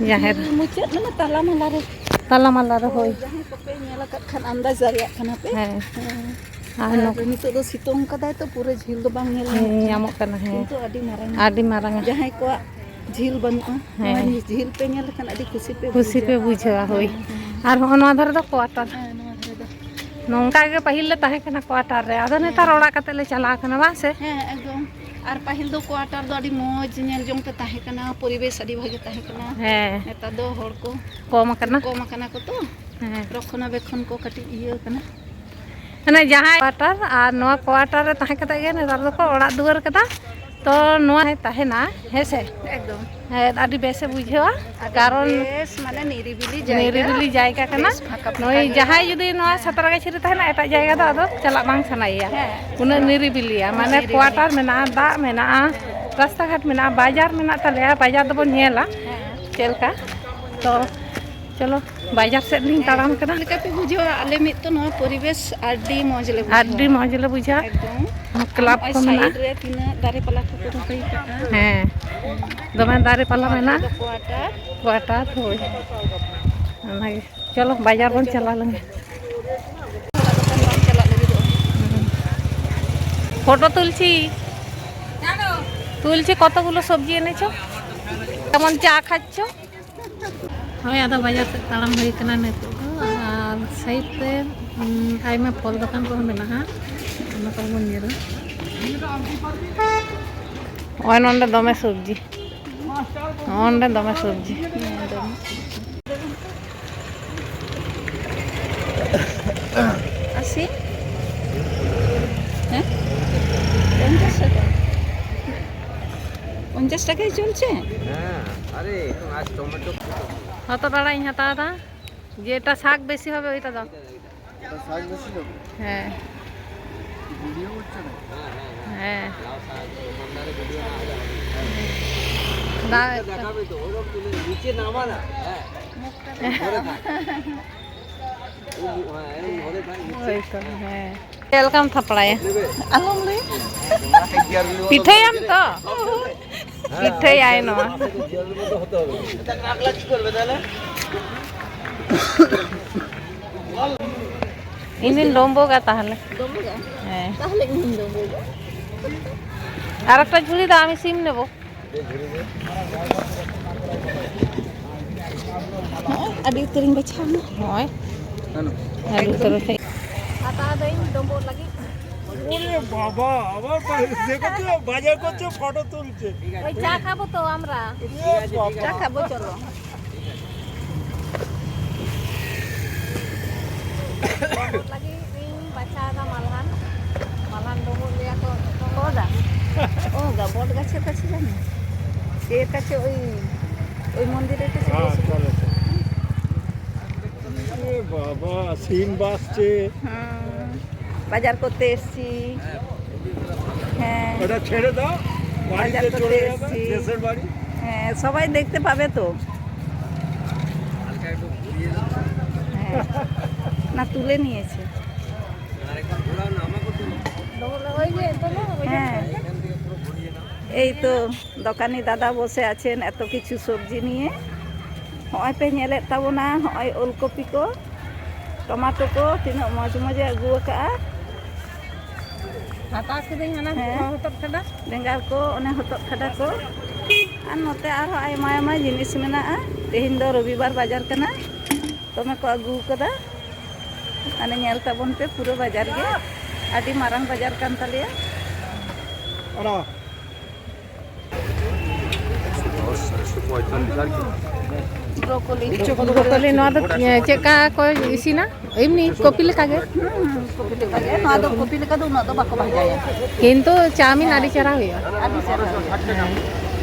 ᱡᱟᱦᱮᱨ᱾ ᱡᱷᱤᱞ ᱢᱩᱪᱟᱹᱫ ᱢᱟᱱᱮ ᱛᱟᱞᱟ ᱢᱟᱞᱟ ᱨᱮ᱾ ᱛᱟᱞᱟ ᱢᱟᱞᱟ ᱨᱮ, ᱦᱳᱭ᱾ ᱡᱟᱦᱟᱸᱭ ᱠᱚᱯᱮ ᱧᱮᱞ ᱟᱠᱟᱫ ᱠᱷᱟᱱ ᱟᱱᱫᱟᱡᱽ ᱫᱟᱲᱮᱭᱟᱜ ᱠᱟᱱᱟ ᱯᱮ᱾ ᱦᱮᱸ᱾ ᱦᱮᱸ᱾ ᱟᱨ ᱟᱨ ᱱᱚ- ᱱᱤᱛᱚᱜ ᱫᱚ ᱥᱤᱛᱩᱝ ᱠᱟᱫᱟᱭ ᱛᱚ, ᱯᱩᱨᱟᱹ ᱡᱷᱤᱞ ᱫᱚ ᱵᱟᱝ ᱧᱮᱞ ᱧᱟᱢᱚᱜ ᱠᱟᱱᱟ᱾ ᱧᱟᱢᱚᱜ ᱠᱟᱱᱟ, ᱦᱮᱸ᱾ ᱠᱤᱱᱛᱩ ᱟᱹᱰᱤ ᱢᱟᱨᱟᱝ᱾ ᱟᱹᱰᱤ ᱢᱟᱨᱟᱝᱟ᱾ ᱡᱟᱦᱟᱸᱭ ᱠᱚᱣᱟᱜ ᱡᱷᱤᱞ ᱵᱟᱹᱱᱩᱜᱼᱟ, ᱦᱮᱸ᱾ ᱱᱚᱣᱟ ᱡᱷᱤᱞ ᱯᱮ ᱧᱮᱞ ᱞᱮᱠᱷᱟᱱ ᱟᱹᱰᱤ ᱠᱩᱥᱤ ᱯᱮ ᱠᱩᱥᱤ ᱵᱩᱡᱷᱟᱹᱣᱟ᱾ ᱯᱮ ᱵᱩᱡᱷᱟᱹᱣᱟ, ᱦᱳᱭ᱾ ᱦᱮᱸ, ᱦᱮᱸ᱾ ᱟᱨ ᱦᱚᱸᱜᱼᱚ ᱱᱚᱣᱟ ᱫᱷᱟᱨᱮ ᱫᱚ ᱠᱚᱣᱟᱴᱟᱨ᱾ ᱦᱮᱸ, ᱱᱚᱣᱟ ᱫᱷᱟᱨᱮ ᱫᱚ᱾ ᱱᱚᱝᱠᱟ ᱜᱮ ᱯᱟᱹᱦᱤᱞ ᱞᱮ ᱛᱟᱦᱮᱸ ᱠᱟᱱᱟ ᱠᱚᱣᱟᱴᱟᱨ ᱨᱮ, ᱟᱫᱚ ᱱᱮᱛᱟᱨ ᱦᱮᱸ᱾ ᱚᱲᱟᱜ ᱠᱟᱛᱮ ᱞᱮ ᱪᱟᱞᱟᱣ ᱠᱟᱱᱟ, ᱵᱟᱝ ᱥᱮ? ᱦᱮᱸ, ᱮᱠᱫᱚᱢ᱾ ᱟᱨ ᱯᱟᱹᱦᱤᱞ ᱫᱚ ᱠᱚᱣᱟᱴᱟᱨ ᱫᱚ ᱟᱹᱰᱤ ᱢᱚᱡᱽ ᱧᱮᱞ ᱡᱚᱝ ᱛᱮ ᱛᱟᱦᱮᱸ ᱠᱟᱱᱟ, ᱯᱚᱨᱤᱵᱮᱥ ᱟᱹᱰᱤ ᱵᱷᱟᱜᱮ ᱛᱟᱦᱮᱸ ᱠᱟᱱᱟ᱾ ᱦᱮᱸ᱾ ᱱᱮᱛᱟᱨ ᱫᱚ ᱦᱚᱲ ᱠᱚ ᱠᱚᱢ ᱟᱠᱟᱱᱟ᱾ ᱠᱚᱢ ᱟᱠᱟᱱᱟ ᱠᱚ ᱛᱚ, ᱦᱮᱸ᱾ ᱨᱚᱠᱷᱚᱱᱟᱵᱮᱠᱷᱚᱱ ᱠᱚ ᱠᱟᱹᱴᱤᱡ ᱤᱭᱟᱹ ᱠᱟᱱᱟ᱾ ᱢᱟᱱᱮ ᱡᱟᱦᱟᱸᱭ ᱠᱚᱣᱟᱴᱟᱨ ᱟᱨ ᱱᱚᱣᱟ ᱠᱚᱣᱟᱴᱟᱨ ᱨᱮ ᱛᱟᱦᱮᱸ ᱠᱟᱛᱮ ᱜᱮ ᱱᱮᱛᱟᱨ ᱫᱚᱠᱚ ᱚᱲᱟᱜ ᱫᱩᱣᱟᱹᱨ ᱠᱟᱫᱟ, ᱛᱚ ᱱᱚᱣᱟ ᱛᱟᱦᱮᱱᱟ, ᱦᱮᱸ ᱥᱮ? ᱮᱠᱫᱚᱢ᱾ ᱦᱮᱸ, ᱟᱹᱰᱤ ᱵᱮᱥᱮ ᱵᱩᱡᱷᱟᱹᱣᱟ, ᱟᱹᱰᱤ ᱠᱟᱨᱚᱱ ᱵᱮᱥ, ᱢᱟᱱᱮ ᱱᱤᱨᱤᱵᱤᱞᱤ ᱡᱟᱭᱜᱟ, ᱱᱤᱨᱤᱵᱤᱞᱤ ᱡᱟᱭᱜᱟ ᱠᱟᱱᱟ᱾ ᱵᱮᱥ ᱯᱷᱟᱸᱠᱟ ᱯᱷᱟᱸᱠᱟ ᱱᱩᱭ ᱜᱮ᱾ ᱡᱟᱦᱟᱸᱭ ᱡᱩᱫᱤ ᱱᱚᱣᱟ ᱥᱟᱸᱛᱨᱟᱜᱟᱹᱪᱷᱤ ᱨᱮ ᱛᱟᱦᱮᱱᱟ, ᱮᱴᱟᱜ ᱡᱟᱭᱜᱟ ᱫᱚ ᱟᱫᱚ ᱪᱟᱞᱟᱜ ᱵᱟᱝ ᱥᱟᱱᱟᱭᱮᱭᱟ᱾ ᱦᱮᱸ᱾ ᱩᱱᱟᱹᱜ ᱱᱤᱨᱤᱵᱤᱞᱤᱭᱟ, ᱩᱱᱟᱹᱜ ᱢᱟᱱᱮ ᱱᱤᱨᱤᱵᱤᱞᱤ᱾ ᱠᱚᱣᱟᱴᱟᱨ ᱢᱮᱱᱟᱜᱼᱟ, ᱫᱟᱜ ᱢᱮᱱᱟᱜᱼᱟ, ᱨᱟᱥᱛᱟ ᱜᱷᱟᱴ ᱢᱮᱱᱟᱜᱼᱟ, ᱵᱟᱡᱟᱨ ᱢᱮᱱᱟᱜ ᱛᱟᱞᱮᱭᱟ, ᱵᱟᱡᱟᱨ ᱫᱚᱵᱚᱱ ᱧᱮᱞᱟ᱾ ᱦᱮᱸ᱾ ᱪᱮᱫ ᱞᱮᱠᱟ? ᱛᱚ ᱪᱚᱞᱚ, ᱵᱟᱡᱟᱨ ᱥᱮᱫ ᱞᱤᱧ ᱛᱟᱲᱟᱢ ᱠᱟᱱᱟ᱾ ᱪᱮᱫ ᱞᱮᱠᱟ ᱯᱮ ᱵᱩᱡᱷᱟᱹᱣᱟ? ᱟᱞᱮ ᱢᱤᱫ ᱛᱚ ᱱᱚᱣᱟ ᱯᱚᱨᱤᱵᱮᱥ ᱟᱹᱰᱤ ᱢᱚᱡᱽ ᱞᱮ ᱵᱩᱡᱷᱟᱹᱣᱟ᱾ ᱟᱹᱰᱤ ᱢᱚᱡᱽ ᱞᱮ ᱵᱩᱡᱷᱟᱹᱣᱟ᱾ ᱮᱠᱫᱚᱢ᱾ ᱠᱞᱟᱵᱽ ᱟᱨ ᱠᱚ ᱱᱚᱜᱼᱚᱭ ᱢᱮᱱᱟᱜᱼᱟ᱾ ᱥᱟᱭᱤᱰ ᱨᱮ ᱛᱤᱱᱟᱹᱜ ᱫᱟᱨᱮ ᱯᱟᱞᱟ ᱠᱚᱠᱚ ᱨᱚᱦᱚᱭ ᱠᱟᱜᱼᱟ᱾ ᱦᱮᱸ, ᱫᱚᱢᱮ ᱫᱟᱨᱮ ᱯᱟᱞᱟ ᱱᱚᱣᱟ ᱫᱷᱟᱨᱮ ᱢᱮᱱᱟᱜᱼᱟ᱾ ᱫᱚ ᱠᱚᱣᱟᱴᱟᱨ᱾ ᱠᱚᱣᱟᱴᱟᱨ, ᱦᱳᱭ᱾ ᱚᱱᱟᱜᱮ᱾ ᱪᱚᱞᱚ, ᱵᱟᱡᱟᱨ ᱵᱚᱱ ᱪᱟᱞᱟᱣ ᱞᱮᱱ ᱜᱮ᱾ ᱚᱲᱟᱜ ᱫᱚᱠᱟᱱ ᱵᱟᱝ ᱪᱟᱞᱟᱜ ᱞᱟᱹᱜᱤᱫᱚᱜᱼᱟ᱾ ᱯᱷᱳᱴᱳ ᱛᱩᱞᱪᱤ, ᱛᱩᱞᱪᱤ ᱠᱚᱛᱚᱜᱩᱞᱳ ᱥᱚᱵᱽᱡᱤ ᱮᱱᱮᱪᱚ, ᱡᱮᱢᱚᱱ ᱪᱟ ᱠᱷᱟᱪᱪᱚ᱾ ᱦᱳᱭ, ᱟᱫᱚ ᱵᱟᱡᱟᱨ ᱥᱮᱫ ᱛᱟᱲᱟᱢ ᱦᱩᱭ ᱠᱟᱱᱟ ᱱᱤᱛᱚᱜ ᱫᱚ, ᱟᱨ ᱥᱟᱭᱤᱰ ᱨᱮ, ᱩᱢ, ᱟᱭᱢᱟ ᱯᱷᱚᱞ ᱫᱚᱠᱟᱱ ᱠᱚᱦᱚᱸ ᱢᱮᱱᱟᱜᱼᱟ, ᱚᱱᱟ ᱠᱚᱦᱚᱸ ᱵᱚᱱ ᱧᱮᱞᱟ᱾ ᱱᱚᱜᱼᱚᱭ ᱱᱚᱰᱮ ᱫᱚᱢᱮ ᱥᱚᱵᱽᱡᱤ, ᱱᱚᱜᱼᱚ ᱱᱚᱰᱮ ᱫᱚᱢᱮ ᱥᱚᱵᱽᱡᱤ᱾ ᱟᱥᱤ? ᱦᱮᱸ? ᱯᱚᱧᱪᱟᱥ ᱴᱟᱠᱟ? ᱯᱚᱧᱪᱟᱥ ᱴᱟᱠᱟᱭ ᱪᱚᱞᱪᱷᱮ? হ্যাঁ, আরে এখন আজ টমেটো। হতট আড়াই হাতা আদা, যেটা শাক বেশি হবে ওইটা দাও। এটা শাক বেশি হবে? হ্যাঁ। ভিডিও করছো না? হ্যাঁ। দাও। দেখাবে তো, ওরকম তুলে নিচে নামা না। হ্যাঁ। ধরে থাক। ᱦᱳᱭ ᱛᱚ, ᱦᱮᱸ᱾ ᱪᱮᱫ ᱞᱮᱠᱟᱢ ᱛᱷᱟᱯᱲᱟᱭᱟ? ᱟᱞᱚᱢ ᱞᱟᱹᱭᱟ᱾ ᱯᱤᱴᱷᱟᱹᱭᱟᱢ ᱛᱚ? ᱯᱤᱴᱷᱟᱹᱭᱟᱭ ᱱᱚᱣᱟ᱾ ᱤᱧ ᱫᱩᱧ ᱰᱚᱢᱵᱚᱜᱟ ᱛᱟᱦᱚᱞᱮ᱾ ᱰᱚᱢᱵᱚᱜᱟ? ᱦᱮᱸ᱾ ᱛᱟᱦᱚᱞᱮ ᱤᱧ ᱦᱚᱸᱧ ᱰᱚᱢᱵᱚᱜᱟ᱾ ᱟᱨ ᱮᱠᱴᱟ ᱡᱷᱩᱲᱤ ᱫᱚ ᱟᱢ ᱤᱥᱤᱱ ᱱᱮᱵᱚ᱾ ᱱᱚᱜᱼᱚᱭ, ᱟᱹᱰᱤ ᱩᱛᱟᱹᱨᱤᱧ ᱵᱟᱪᱷᱟᱣ ᱮᱱᱟ᱾ ᱱᱚᱜᱼᱚᱭ᱾ ᱟᱹᱰᱤ ᱩᱛᱟᱹᱨ ᱠᱷᱟᱡ᱾ ᱦᱟᱛᱟᱣ ᱫᱟᱹᱧ ᱰᱚᱸᱵᱚᱜ ᱞᱟᱹᱜᱤᱫ᱾ ওরে বাবা, আবার বা-, দেখো তো, বাজার করছে, ফটো তুলছে। ওই চা খাবো তো আমরা। এ বাবা। চা খাবো, চলো। ᱰᱚᱸᱵᱚᱜ ᱞᱟᱹᱜᱤᱫ ᱤᱧ ᱵᱟᱪᱷᱟᱣ ᱮᱫᱟ ᱢᱟᱞᱦᱟᱱ᱾ ᱢᱟᱞᱦᱟᱱ ᱰᱚᱸᱵᱚᱜ ᱞᱟᱹᱭᱟ ᱠᱚ᱾ ᱰᱚᱸᱵᱚᱜ ᱫᱟ᱾ ও গা, বট গাছের কাছে জানো? এর কাছে ওই, ওই মন্দিরের কাছে হ্যাঁ, বসে। চলো, চলো। এ বাবা, সিম বাজছে। হুম, বাজার করতে এসছি। হ্যাঁ। ওটা ছেড়ে দাও, বাড়িতে বাজার করতে চলে যাবে, এসছি। দেশের বাড়ি। হ্যাঁ, সবাই দেখতে পাবে তো। হ্যাঁ, না, তুলে নিয়েছে। হ্যাঁ, এই তো দোকানি দাদা বসে আছেন এত কিছু সবজি নিয়ে। ᱦᱚᱸᱜᱼᱚᱭ ᱯᱮ ᱧᱮᱞᱮᱫ ᱛᱟᱵᱚᱱᱟ, ᱦᱚᱸᱜᱼᱚᱭ ᱳᱞ ᱠᱚᱯᱤ ᱠᱚ, ᱴᱚᱢᱟᱴᱳ ᱠᱚ, ᱛᱤᱱᱟᱹᱜ ᱢᱚᱡᱽ ᱢᱚᱡᱽ ᱮ ᱟᱹᱜᱩ ᱟᱠᱟᱫᱼᱟ᱾ ᱦᱟᱛᱟᱣ ᱠᱤᱫᱟᱹᱧ ᱦᱟᱱᱟ ᱦᱮᱸ᱾ ᱦᱚᱛᱚᱫ ᱠᱷᱟᱰᱟ᱾ ᱵᱮᱸᱜᱟᱲ ᱠᱚ, ᱚᱱᱮ ᱦᱚᱛᱚᱫ ᱠᱷᱟᱰᱟ ᱠᱚ᱾ ᱟᱨ ᱱᱚᱛᱮ ᱟᱨᱦᱚᱸ ᱟᱭᱢᱟ ᱟᱭᱢᱟ ᱡᱤᱱᱤᱥ ᱢᱮᱱᱟᱜᱼᱟ᱾ ᱛᱮᱦᱮᱧ ᱫᱚ ᱨᱚᱵᱤᱵᱟᱨ ᱵᱟᱡᱟᱨ ᱠᱟᱱᱟ, ᱫᱚᱢᱮ ᱠᱚ ᱟᱹᱜᱩ ᱟᱠᱟᱫᱟ᱾ ᱢᱟᱱᱮ ᱧᱮᱞ ᱛᱟᱵᱚᱱ ᱯᱮ, ᱯᱩᱨᱟᱹ ᱵᱟᱡᱟᱨ ᱜᱮ, ᱟᱹᱰᱤ ᱢᱟᱨᱟᱝ ᱵᱟᱡᱟᱨ ᱠᱟᱱ ᱛᱟᱞᱮᱭᱟ᱾ ᱚᱱᱟ ᱵᱨᱚᱠᱳᱞᱤ᱾ ᱵᱨᱚᱠᱳᱞᱤ, ᱱᱚᱣᱟ ᱫᱚ, ᱮ, ᱪᱮᱫ ᱞᱮᱠᱟ ᱠᱚ ᱤᱥᱤᱱᱟ? ᱮᱢᱱᱤ ᱠᱚᱯᱤ ᱞᱮᱠᱟ ᱜᱮ? ᱦᱩᱸ, ᱦᱩᱸ, ᱠᱚᱯᱤ ᱞᱮᱠᱟ ᱜᱮ᱾ ᱱᱚᱣᱟ ᱫᱚ ᱠᱚᱯᱤ ᱞᱮᱠᱟ ᱫᱚ ᱩᱱᱟᱹᱜ ᱫᱚ ᱵᱟᱠᱚ ᱵᱷᱟᱡᱟᱭᱟ᱾ ᱠᱤᱱᱛᱩ ᱪᱟᱣᱢᱤᱱ ᱟᱹᱰᱤ ᱪᱮᱦᱨᱟ ᱦᱩᱭᱩᱜᱼᱟ᱾ ᱟᱹᱰᱤ ᱪᱮᱦᱨᱟ ᱦᱩᱭᱩᱜᱼᱟ᱾ ᱦᱮᱸ᱾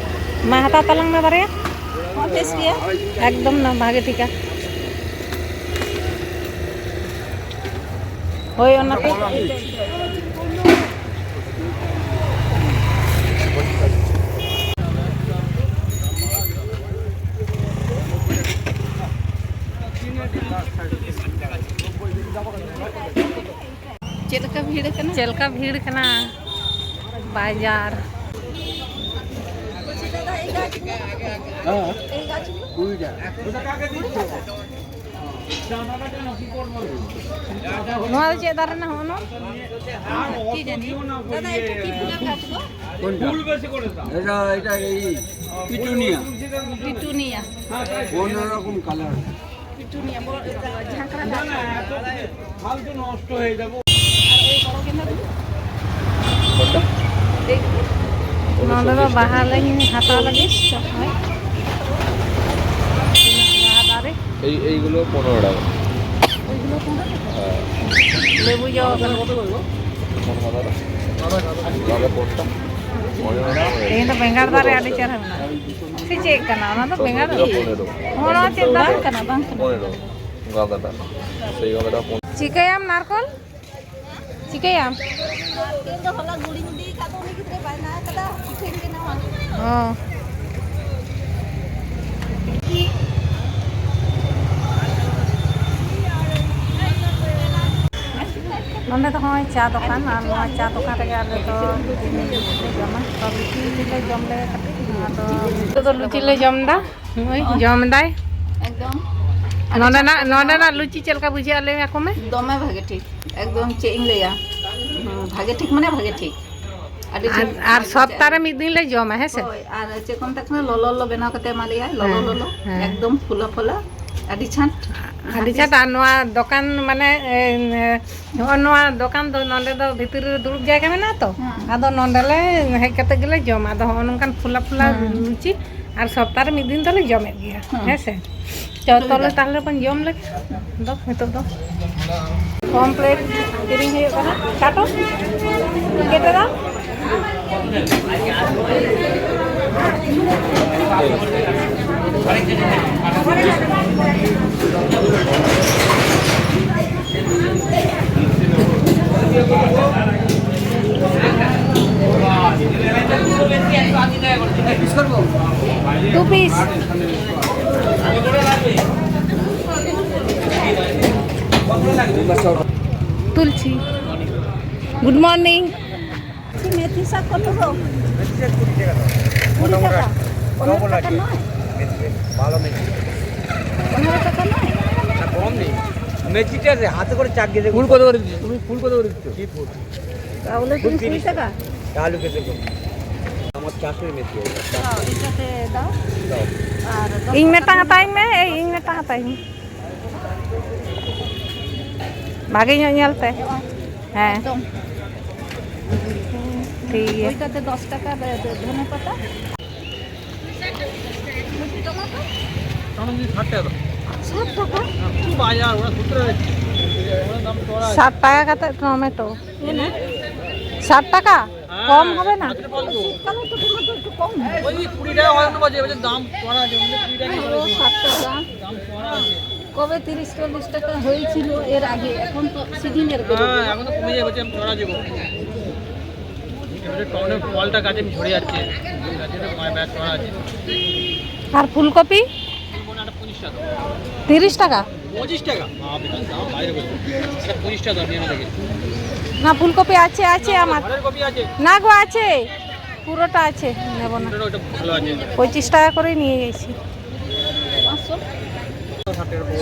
ᱢᱟ, ᱦᱟᱛᱟᱣ ᱛᱟᱞᱟᱝ ᱢᱮ ᱵᱟᱨᱭᱟ᱾ ᱦᱚᱸ, ᱵᱮᱥ ᱜᱮᱭᱟ᱾ ᱮᱠᱫᱚᱢ ᱱᱟ, ᱵᱷᱟᱜᱮ ᱴᱷᱤᱠᱟ᱾ ᱦᱳᱭ, ᱚᱱᱟ ᱠᱚ᱾ ᱪᱮᱫ ᱞᱮᱠᱟ ᱵᱷᱤᱲ ᱠᱟᱱᱟ? ᱪᱮᱫ ᱞᱮᱠᱟ ᱵᱷᱤᱲ ᱠᱟᱱᱟ ᱵᱟᱡᱟᱨ? ᱱᱚᱣᱟ ᱫᱚ ᱪᱮᱫ ᱫᱟᱨᱮ ᱨᱮᱱᱟᱜ ᱦᱚᱸᱜᱼᱚ ᱱᱚᱣᱟ? ᱠᱤ ᱡᱟᱹᱱᱤ? ᱫᱟᱫᱟ, ᱮᱴᱟ কি ফুল আছে গো? কোনটা? এটা, এটা এই পিটুনিয়া। পিটুনিয়া। অন্যরকম কালার। পিটুনিয়া, বড়, এটা ঝাঁকড়া না, না, গাছ। এত ফালতু নষ্ট হয়ে যাবো। আর ওই বড় গেন্দাগুলো? কোনটা? দেখবি। ᱱᱚᱰᱮ ᱫᱚ ᱵᱟᱦᱟ ᱞᱤᱧ ᱦᱟᱛᱟᱣ ᱞᱟᱹᱜᱤᱫ᱾ ᱵᱟᱦᱟ ᱫᱟᱨᱮ᱾ এই এইগুলো পনেরো টাকা। ওইগুলো পনেরো টাকা? হ্যাঁ। লেবু জবা। পনেরো টাকা। তাহলে কোনটা? পনেরো টাকা। ᱛᱮᱦᱮᱧ ᱫᱚ ᱵᱮᱸᱜᱟᱲ ᱫᱟᱨᱮ ᱟᱹᱰᱤ ᱪᱮᱦᱨᱟ ᱢᱮᱱᱟᱜᱼᱟ᱾ ᱥᱮ ᱪᱮᱫ ᱠᱟᱱᱟ? ᱚᱱᱟ ᱫᱚ ᱵᱮᱸᱜᱟᱲ ᱫᱚ? ᱯᱚᱱᱮᱨᱚ᱾ ᱚᱱᱟ ᱪᱮᱫ ᱫᱟᱨᱮ ᱠᱟᱱᱟ? ᱵᱟᱝ ᱠᱟᱱᱟ᱾ ᱯᱚᱱᱮᱨᱚ᱾ ᱜᱟᱸᱫᱟ ᱫᱟᱨᱮ᱾ ᱥᱮᱭ ᱜᱟᱸᱫᱟ ᱫᱟᱨᱮ ᱯᱚᱱᱮᱨᱚ᱾ ᱪᱤᱠᱟᱹᱭᱟᱢ ᱱᱟᱨᱠᱚᱞ? ᱪᱤᱠᱟᱹᱭᱟᱢ? ᱱᱟᱨᱠᱮᱞ ᱫᱚ ᱦᱚᱞᱟ ᱜᱩᱲᱤᱧ ᱤᱫᱤ ᱟᱠᱟᱫ ᱫᱚ, ᱩᱱᱤ ᱜᱤᱫᱽᱨᱟᱹᱭ ᱵᱟᱭᱱᱟ ᱟᱠᱟᱫᱟ, ᱯᱤᱴᱷᱟᱹᱧ ᱵᱮᱱᱟᱣᱟ᱾ ᱚ᱾ ᱱᱚᱸᱰᱮ ᱫᱚ ᱦᱚᱸᱜᱼᱚᱭ ᱪᱟ ᱫᱚᱠᱟᱱ, ᱟᱨ ᱱᱚᱣᱟ ᱪᱟ ᱫᱚᱠᱟᱱ ᱨᱮᱜᱮ ᱟᱞᱮ ᱫᱚ ᱞᱩᱪᱤ ᱞᱮ ᱡᱚᱢᱟ᱾ ᱛᱚ, ᱞᱩᱪᱤ ᱞᱮ ᱡᱚᱢ ᱞᱮᱜᱮ ᱠᱟᱹᱴᱤᱡ, ᱟᱫᱚ ᱱᱤᱛᱚᱜ ᱫᱚ ᱞᱩᱪᱤ ᱞᱮ ᱡᱚᱢ ᱮᱫᱟ᱾ ᱱᱚᱜᱼᱚᱭ ᱡᱚᱢ ᱮᱫᱟᱭ᱾ ᱮᱠᱫᱚᱢ᱾ ᱱᱚᱸᱰᱮᱱᱟᱜ, ᱱᱚᱸᱰᱮᱱᱟᱜ ᱞᱩᱪᱤ ᱪᱮᱫ ᱞᱮᱠᱟ ᱵᱩᱡᱷᱟᱹᱜᱼᱟ, ᱞᱟᱹᱭ ᱟᱠᱚ ᱢᱮ? ᱫᱚᱢᱮ ᱵᱷᱟᱜᱮ ᱴᱷᱤᱠ, ᱮᱠᱫᱚᱢ᱾ ᱪᱮᱫ ᱤᱧ ᱞᱟᱹᱭᱟ, ᱦᱩᱸ, ᱵᱷᱟᱜᱮ ᱴᱷᱤᱠ ᱢᱟᱱᱮ ᱵᱷᱟᱜᱮ ᱴᱷᱤᱠ, ᱟᱹᱰᱤ ᱟᱨ, ᱴᱷᱤᱠ᱾ ᱟᱨ ᱥᱚᱯᱛᱟ ᱨᱮ ᱢᱤᱫ ᱫᱤᱱ ᱞᱮ ᱡᱚᱢᱟ, ᱦᱮᱸ ᱥᱮ? ᱦᱳᱭ, ᱟᱨ ᱪᱮᱫ ᱠᱚ ᱢᱮᱛᱟᱜ ᱠᱟᱱᱟ, ᱞᱚᱞᱚ ᱞᱚᱞᱚ ᱵᱮᱱᱟᱣ ᱠᱟᱛᱮ ᱮᱢᱟ ᱞᱮᱭᱟᱭ, ᱞᱚᱞᱚ ᱦᱮᱸ, ᱞᱚᱞᱚ, ᱦᱮᱸ᱾ ᱮᱠᱫᱚᱢ ᱯᱷᱩᱞᱟ ᱯᱷᱩᱞᱟ, ᱟᱹᱰᱤ ᱪᱷᱟᱸᱴ᱾ ᱟᱹᱰᱤ ᱪᱷᱟᱸᱴ᱾ ᱟᱨ ᱱᱚᱣᱟ ᱫᱚᱠᱟᱱ ᱢᱟᱱᱮ, ᱮ, ᱱᱚᱜᱼᱚ ᱱᱚᱣᱟ ᱫᱚᱠᱟᱱ ᱫᱚ ᱱᱚᱸᱰᱮ ᱫᱚ ᱵᱷᱤᱛᱤᱨ ᱨᱮ ᱫᱩᱲᱩᱵ ᱡᱟᱭᱜᱟ ᱢᱮᱱᱟᱜᱼᱟ ᱛᱚ, ᱦᱮᱸ᱾ ᱟᱫᱚ ᱱᱚᱸᱰᱮ ᱞᱮ ᱦᱮᱡ ᱠᱟᱛᱮ ᱜᱮᱞᱮ ᱡᱚᱢᱟ᱾ ᱟᱫᱚ ᱦᱚᱸᱜᱼᱚ ᱱᱚᱝᱠᱟᱱ ᱯᱷᱩᱞᱟ ᱯᱷᱩᱞᱟ ᱦᱮᱸ᱾ ᱞᱩᱪᱤ ᱟᱨ ᱥᱚᱯᱛᱟ ᱨᱮ ᱢᱤᱫ ᱫᱤᱱ ᱫᱚᱞᱮ ᱡᱚᱢᱮᱫ ᱜᱮᱭᱟ, ᱦᱮᱸ᱾ ᱦᱮᱸ ᱥᱮ? ᱪᱚ, ᱛᱚᱞᱮ ᱛᱟᱦᱞᱮ ᱵᱚᱱ ᱡᱚᱢ ᱞᱮᱜᱮ᱾ ᱫᱚ ᱱᱤᱛᱚᱜ ᱫᱚ ᱠᱚᱢᱯᱞᱮᱴ ᱠᱤᱨᱤᱧ ᱦᱩᱭᱩᱜ ᱠᱟᱱᱟ᱾ ᱠᱟᱴᱚ, ᱠᱮᱴᱮ ᱫᱟᱢ᱾ Two piece. তুলছি। Good morning. মেথি শাক কত গো? কুড়ি টাকা। পনেরো টাকা নয়? পনেরো টাকা নয়? না, কম নেই। মেথিটা হাতে করে চাক দিয়ে দেখো। ফুল কত করে দিচ্ছ তুমি? ফুল কত করে দিচ্ছ? কি ফুল? তাহলে তুমি কুড়ি টাকা? আলু কেটে দেবো। আমার চাষের মেথি এটা। ᱦᱚᱸ, ᱤᱧ ᱠᱟᱛᱮ ᱫᱟᱣ᱾ ᱫᱟᱣ᱾ ᱟᱨ ᱫᱚᱥ ᱤᱧ ᱴᱟᱠᱟ ᱢᱤᱫᱴᱟᱝ ᱦᱟᱛᱟᱣ ᱤᱧ ᱢᱮ, ᱮᱭ, ᱤᱧ ᱢᱤᱫᱴᱟᱝ ᱦᱟᱛᱟᱣ ᱤᱧ ᱢᱮ᱾ ᱵᱷᱟᱜᱮ ᱧᱚᱜ ᱧᱮᱞ ᱛᱮ᱾ ᱦᱮᱸ᱾ ᱮᱠᱫᱚᱢ᱾ ᱴᱷᱤᱠ ᱜᱮᱭᱟ᱾ ᱳᱭᱴᱟᱛᱮ ᱫᱚᱥ ᱴᱟᱠᱟ ᱫᱚ, ᱫᱚ, ᱫᱷᱚᱱᱮ ᱯᱟᱛᱟ᱾ ᱴᱚᱢᱮᱴᱳ? ᱥᱟᱴ ᱴᱟᱠᱟ ᱫᱚ᱾ ᱥᱟᱴ ᱴᱟᱠᱟ? ᱦᱮᱸ, ᱠᱷᱩᱵ ᱵᱟᱡᱟᱨ, ᱚᱱᱟ ᱥᱩᱛᱨᱮ, ᱚᱱᱟ ᱫᱟᱢ ᱪᱚᱲᱟ᱾ ᱥᱟᱴ ᱴᱟᱠᱟ ᱠᱟᱛᱮ ᱴᱚᱢᱮᱴᱳ᱾ ᱦᱮᱸ? ᱥᱟᱴ ᱴᱟᱠᱟ? ᱦᱮᱸ, ᱠᱚᱢ হবে না? মাত্র কত? শীতকালে তো টমেটো একটু কম হয়। ওই কুড়ি টাকা হয় না, বাজে, বাজে দাম চড়া আছে, ওই কুড়ি টাকা করে ও, দিন। ষাট টাকা। দাম চড়া আছে। কবে তিরিশ চল্লিশ টাকা হয়েছিল এর আগে, এখন তো সিজনের বেরোবে। হ্যাঁ, এখন তো কমে যাবে, বলছি, আমি চড়া দেবো। এবারে টমেটো ফলটা গাছে আমি ঝরে যাচ্ছে, গাছে তো মায় ব্যাগ চড়া আছে। আর ফুলকপি? ফুলকপি একটা পঁচিশ টাকা। তিরিশ টাকা? পঁচিশ টাকা? বাপরে, দাম বাইরে বলছে। একটা পঁচিশ টাকা দাম নিয়ে আমাদেরকে। না, ফুলকপি আছে, আছে আমার। ঘরের কপি আছে? না গো, আছে, পুরোটা আছে, নেব না। ওটা, ওটা ভালো আছে। পঁচিশ টাকা করে নিয়ে গেছি।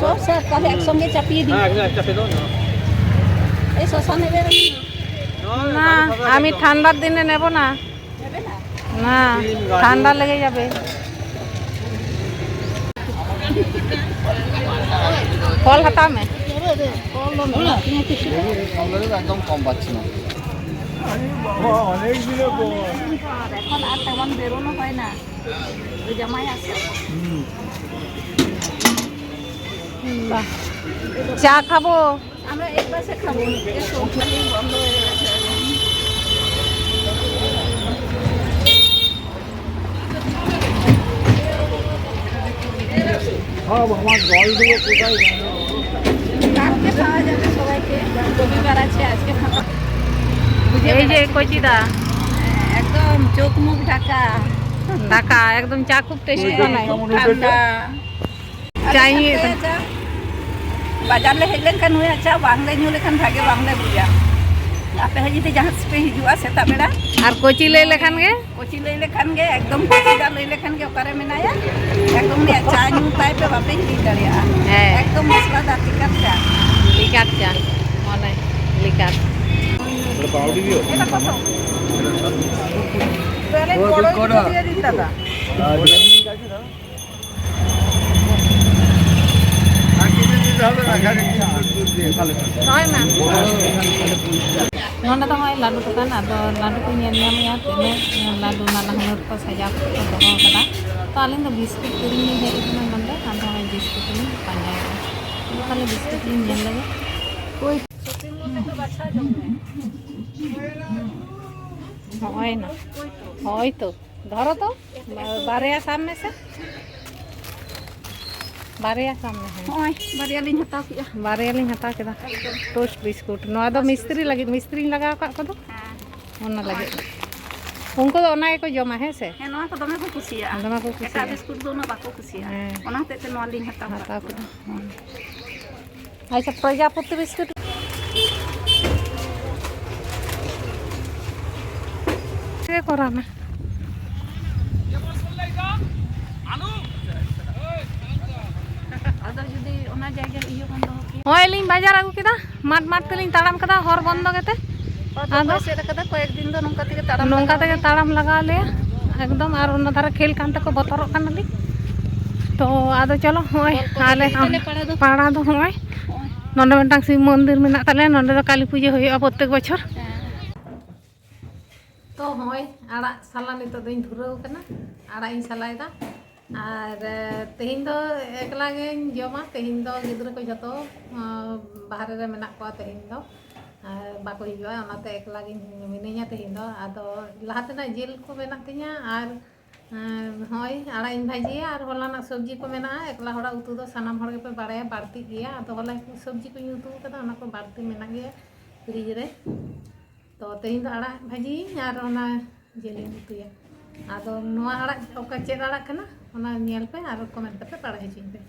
সব স্যার, তাহলে একসঙ্গে চাপিয়ে দিন। হ্যাঁ, একদম একটা পেলো না। এই শশা নেবে? না, না, না, আমি শশা একদম। ঠান্ডার দিনে নেব না। নেবে না? না, ঠান্ডা লেগে যাবে। ফল হাতামে। ফল নেবে না, তুমি কিছু নেবে? একদম কম পাচ্ছি না। এখন আর তেমন বেরোনো হয় না। ওই জামাই আছে। বাহ। চা খাবো। আমরা এই পাশে খাবো। এসো, খালি বন্ধ হয়ে গেছে। সব আমার জলগুলো কোথায় গেল? কালকে পাওয়া যাবে সবাইকে। রবিবার আছে, আজকে ফাঁকা। এই যে কচিদা। একদম চোখ মুখ ঢাকা। ঢাকা, একদম চা খুব টেস্টি বানায়। ঠান্ডা। চা নিয়ে এসো। চা। ᱵᱟᱡᱟᱨ ᱞᱮ ᱦᱮᱡ ᱞᱮᱱᱠᱷᱟᱱ ᱱᱩᱭᱟᱜ ᱪᱟ ᱵᱟᱝᱞᱮ ᱧᱩ ᱞᱮᱠᱷᱟᱱ ᱵᱷᱟᱜᱮ ᱵᱟᱝᱞᱮ ᱵᱩᱡᱟ᱾ ᱟᱯᱮ ᱦᱚᱸ ᱡᱩᱫᱤ ᱡᱟᱦᱟᱸ ᱛᱤᱥ ᱯᱮ ᱦᱤᱡᱩᱜᱼᱟ ᱥᱮᱛᱟᱜ ᱵᱮᱲᱟ, ᱟᱨ ᱠᱚᱪᱤ ᱞᱟᱹᱭ ᱞᱮᱠᱷᱟᱱ ᱜᱮ? ᱠᱚᱪᱤ ᱞᱟᱹᱭ ᱞᱮᱠᱷᱟᱱ ᱜᱮ ᱮᱠᱫᱚᱢ ᱠᱚᱪᱤ ᱫᱟ ᱞᱟᱹᱭ ᱞᱮᱠᱷᱟᱱ ᱜᱮ ᱚᱠᱟᱨᱮ ᱢᱮᱱᱟᱭᱟ, ᱮᱠᱫᱚᱢ ᱩᱱᱤᱭᱟᱜ ᱪᱟ ᱧᱩ ᱛᱟᱭ ᱯᱮ, ᱵᱟᱯᱮ ᱦᱤᱲᱤᱧ ᱫᱟᱲᱮᱭᱟᱜᱼᱟ᱾ ᱦᱮᱸ᱾ ᱮᱠᱫᱚᱢ ᱢᱚᱥᱞᱟᱫᱟᱨ ᱞᱤᱠᱟᱨ ᱪᱟ᱾ ᱞᱤᱠᱟᱨ ᱪᱟ, ᱢᱟᱱᱮ ᱞᱤᱠᱟᱨ᱾ ᱮᱴᱟ ᱠᱚ ᱛᱚ? ᱛᱟᱦᱞᱮ ᱵᱚᱲ ᱠᱚ ᱫᱤᱭᱮ ᱫᱤᱱ ᱫᱟᱫᱟ᱾ ᱱᱚᱜᱼᱚᱭ ᱢᱟ᱾ ᱱᱚᱸᱰᱮ ᱫᱚ ᱱᱚᱜᱼᱚᱭ ᱞᱟᱹᱰᱩ ᱫᱚᱠᱟᱱ, ᱟᱫᱚ ᱞᱟᱹᱰᱩ ᱠᱚ ᱧᱮᱞ ᱧᱟᱢᱮᱜᱼᱟ, ᱛᱤᱱᱟᱹᱜ ᱞᱟᱹᱰᱩ ᱱᱟᱱᱟ ᱦᱩᱱᱟᱹᱨ ᱠᱚ ᱥᱟᱡᱟᱣ ᱠᱟᱛᱮ ᱠᱚ ᱫᱚᱦᱚ ᱟᱠᱟᱫᱟ᱾ ᱛᱚ ᱟᱹᱞᱤᱧ ᱫᱚ ᱵᱤᱥᱠᱩᱴ ᱠᱤᱨᱤᱧ ᱞᱤᱧ ᱦᱮᱡ ᱟᱠᱟᱱᱟ ᱱᱚᱸᱰᱮ, ᱟᱫᱚ ᱱᱚᱜᱼᱚᱭ ᱵᱤᱥᱠᱩᱴ ᱞᱤᱧ ᱯᱟᱸᱡᱟᱭᱮᱫᱟ᱾ ᱛᱟᱦᱞᱮ ᱵᱤᱥᱠᱩᱴ ᱞᱤᱧ ᱧᱮᱞ ᱞᱮᱜᱮ᱾ ᱱᱚᱜᱼᱚᱭ ᱱᱟ, ᱦᱳᱭ ᱛᱚ, ᱫᱷᱚᱨᱚ ᱛᱚ, ᱵᱟᱨᱭᱟ ᱥᱟᱵ ᱢᱮᱥᱮ᱾ ᱵᱟᱨᱭᱟ ᱥᱟᱵ ᱢᱮ, ᱦᱮᱸ᱾ ᱱᱚᱜᱼᱚᱭ ᱵᱟᱨᱭᱟ ᱞᱤᱧ ᱦᱟᱛᱟᱣ ᱠᱮᱜᱼᱟ᱾ ᱵᱟᱨᱭᱟ ᱞᱤᱧ ᱦᱟᱛᱟᱣ ᱠᱮᱫᱟ᱾ ᱮᱠᱫᱚᱢ᱾ Toast biscuit. ᱱᱚᱣᱟ ᱫᱚ ᱴᱳᱥᱴ ᱢᱤᱥᱛᱨᱤ ᱵᱤᱥᱠᱩᱴ᱾ ᱞᱟᱹᱜᱤᱫ, ᱢᱤᱥᱛᱨᱤᱧ ᱞᱟᱜᱟᱣ ᱟᱠᱟᱫ ᱠᱚᱫᱚ᱾ ᱦᱮᱸ᱾ ᱚᱱᱟ ᱞᱟᱹᱜᱤᱫ᱾ ᱩᱱᱠᱩ ᱫᱚ ᱚᱱᱟ ᱜᱮᱠᱚ ᱡᱚᱢᱟ, ᱦᱮᱸ ᱥᱮ? ᱦᱮᱸ, ᱱᱚᱣᱟ ᱠᱚ ᱫᱚᱢᱮ ᱠᱚ ᱠᱩᱥᱤᱭᱟᱜᱼᱟ᱾ ᱫᱚᱢᱮ ᱠᱚ ᱠᱩᱥᱤᱭᱟᱜᱼᱟ᱾ ᱮᱴᱟᱜ ᱵᱤᱥᱠᱩᱴ ᱫᱚ ᱩᱱᱟᱹᱜ ᱵᱟᱠᱚ ᱠᱩᱥᱤᱭᱟᱜᱼᱟ᱾ ᱦᱮᱸ᱾ ᱚᱱᱟ ᱦᱚᱛᱮᱡ ᱛᱮ ᱱᱚᱣᱟ ᱞᱤᱧ ᱦᱟᱛᱟᱣ ᱦᱟᱛᱟᱣ ᱠᱟᱫᱟ᱾ ᱠᱮᱫᱟ᱾ ᱦᱮᱸ᱾ ᱟᱪᱪᱷᱟ, ᱯᱨᱚᱡᱟᱯᱚᱛᱤ ᱵᱤᱥᱠᱩᱴ᱾ ᱜᱮ ᱠᱚᱨᱟᱣ ᱢᱮ᱾ ᱟᱫᱚ ᱡᱩᱫᱤ ᱚᱱᱟ ᱡᱟᱭᱜᱟ ᱨᱮ ᱤᱭᱟᱹ ᱵᱚᱱ ᱫᱚᱦᱚ ᱠᱮᱭᱟ᱾ ᱦᱚᱸᱜᱼᱚᱭ ᱞᱤᱧ ᱵᱟᱡᱟᱨ ᱟᱹᱜᱩ ᱠᱮᱫᱟ, ᱢᱟᱴ ᱢᱟᱴ ᱛᱮᱞᱤᱧ ᱛᱟᱲᱟᱢ ᱠᱮᱫᱟ, ᱦᱚᱨ ᱵᱚᱱᱫᱚ ᱜᱮᱛᱮ᱾ ᱦᱚᱭ ᱛᱚ ᱟᱫᱚ ᱠᱚ ᱮᱥᱮᱫ ᱟᱠᱟᱫᱟ, ᱠᱚᱭᱮᱠ ᱫᱤᱱ ᱫᱚ ᱱᱚᱝᱠᱟ ᱛᱮᱜᱮ ᱛᱟᱲᱟᱢ ᱱᱚᱝᱠᱟ ᱞᱟᱜᱟᱣ ᱛᱮᱜᱮ ᱞᱮᱭᱟ᱾ ᱛᱟᱲᱟᱢ ᱞᱟᱜᱟᱣ ᱞᱮᱭᱟ, ᱮᱠᱫᱚᱢ᱾ ᱟᱨ ᱚᱱᱟ ᱫᱷᱟᱨᱮ ᱠᱷᱮᱞ ᱠᱟᱱ ᱛᱮᱠᱚ ᱵᱚᱛᱚᱨᱚᱜ ᱠᱟᱱᱟᱞᱤᱧ᱾ ᱛᱚ ᱟᱫᱚ ᱪᱚᱞᱚ, ᱦᱚᱸᱜᱼᱚᱭ ᱵᱚᱞ ᱠᱚ ᱟᱞᱮ ᱮᱱᱮᱡ ᱛᱟᱞᱮ ᱯᱟᱲᱟ ᱫᱚ᱾ ᱯᱟᱲᱟ ᱫᱚ ᱦᱚᱸᱜᱼᱚᱭ ᱦᱚᱸᱜᱼᱚᱭ᱾ ᱱᱚᱰᱮ ᱢᱤᱫᱴᱟᱝ ᱥᱤᱵ ᱢᱚᱱᱫᱤᱨ ᱢᱮᱱᱟᱜ ᱛᱟᱞᱮᱭᱟ, ᱱᱚᱰᱮ ᱫᱚ ᱠᱟᱹᱞᱤ ᱯᱩᱡᱟᱹ ᱦᱩᱭᱩᱜᱼᱟ ᱯᱨᱚᱛᱮᱠ ᱵᱚᱪᱷᱚᱨ᱾ ᱦᱮᱸ᱾ ᱛᱚ ᱦᱚᱸᱜᱼᱚᱭ ᱟᱲᱟᱜ ᱥᱟᱞᱟ ᱱᱤᱛᱚᱜ ᱫᱚᱧ ᱫᱷᱩᱨᱟᱹᱣ ᱠᱟᱱᱟ, ᱟᱲᱟᱜ ᱤᱧ ᱥᱟᱞᱟᱭᱮᱫᱟ᱾ ᱟᱨ, ᱮ, ᱛᱮᱦᱮᱧ ᱫᱚ ᱮᱠᱞᱟ ᱜᱤᱧ ᱡᱚᱢᱟ᱾ ᱛᱮᱦᱮᱧ ᱫᱚ ᱜᱤᱫᱽᱨᱟᱹ ᱠᱚ ᱡᱷᱚᱛᱚ, ᱮ, ᱵᱟᱦᱨᱮ ᱨᱮ ᱢᱮᱱᱟᱜ ᱠᱚᱣᱟ ᱛᱮᱦᱮᱧ ᱫᱚ, ᱮ, ᱵᱟᱠᱚ ᱦᱤᱡᱩᱜᱼᱟ, ᱚᱱᱟᱛᱮ ᱮᱠᱞᱟ ᱜᱤᱧ ᱢᱤᱱᱟᱹᱧᱟ ᱛᱮᱦᱮᱧ ᱫᱚ᱾ ᱟᱫᱚ ᱞᱟᱦᱟ ᱛᱮᱱᱟᱜ ᱡᱤᱞ ᱠᱚ ᱢᱮᱱᱟᱜ ᱛᱤᱧᱟ ᱟᱨ, ᱮ, ᱦᱚᱸᱜᱼᱚᱭ ᱟᱲᱟᱜ ᱤᱧ ᱵᱷᱟᱹᱡᱤᱭᱟ ᱟᱨ ᱦᱚᱞᱟᱱᱟᱜ ᱥᱚᱵᱽᱡᱤ ᱠᱚ ᱢᱮᱱᱟᱜᱼᱟ᱾ ᱮᱠᱞᱟ ᱦᱚᱲᱟᱜ ᱩᱛᱩ ᱫᱚ ᱥᱟᱱᱟᱢ ᱦᱚᱲ ᱜᱮᱯᱮ ᱵᱟᱲᱟᱭᱟ ᱵᱟᱹᱲᱛᱤᱜ ᱜᱮᱭᱟ, ᱟᱫᱚ ᱦᱚᱞᱟ ᱥᱚᱵᱽᱡᱤ ᱠᱚᱧ ᱩᱛᱩ ᱠᱟᱫᱟ, ᱚᱱᱟ ᱠᱚ ᱵᱟᱹᱲᱛᱤ ᱢᱮᱱᱟᱜ ᱜᱮᱭᱟ ᱯᱷᱨᱤᱡᱽ ᱨᱮ᱾ ᱛᱚ ᱛᱮᱦᱮᱧ ᱫᱚ ᱟᱲᱟᱜ ᱵᱷᱟᱹᱡᱤᱭᱟᱹᱧ ᱟᱨ ᱚᱱᱟ ᱡᱤᱞᱤᱧ ᱩᱛᱩᱭᱟ᱾ ᱟᱫᱚ ᱱᱚᱣᱟ ᱟᱲᱟᱜ ᱚᱠᱟ ᱪᱮᱫ ᱟᱲᱟᱜ ᱠᱟᱱᱟ, ᱚᱱᱟ ᱧᱮᱞ ᱯᱮ ᱟᱨ ᱠᱚᱢᱮᱱᱴ ᱠᱟᱛᱮ ᱵᱟᱲᱟᱭ ᱦᱚᱪᱚᱧ ᱯᱮ᱾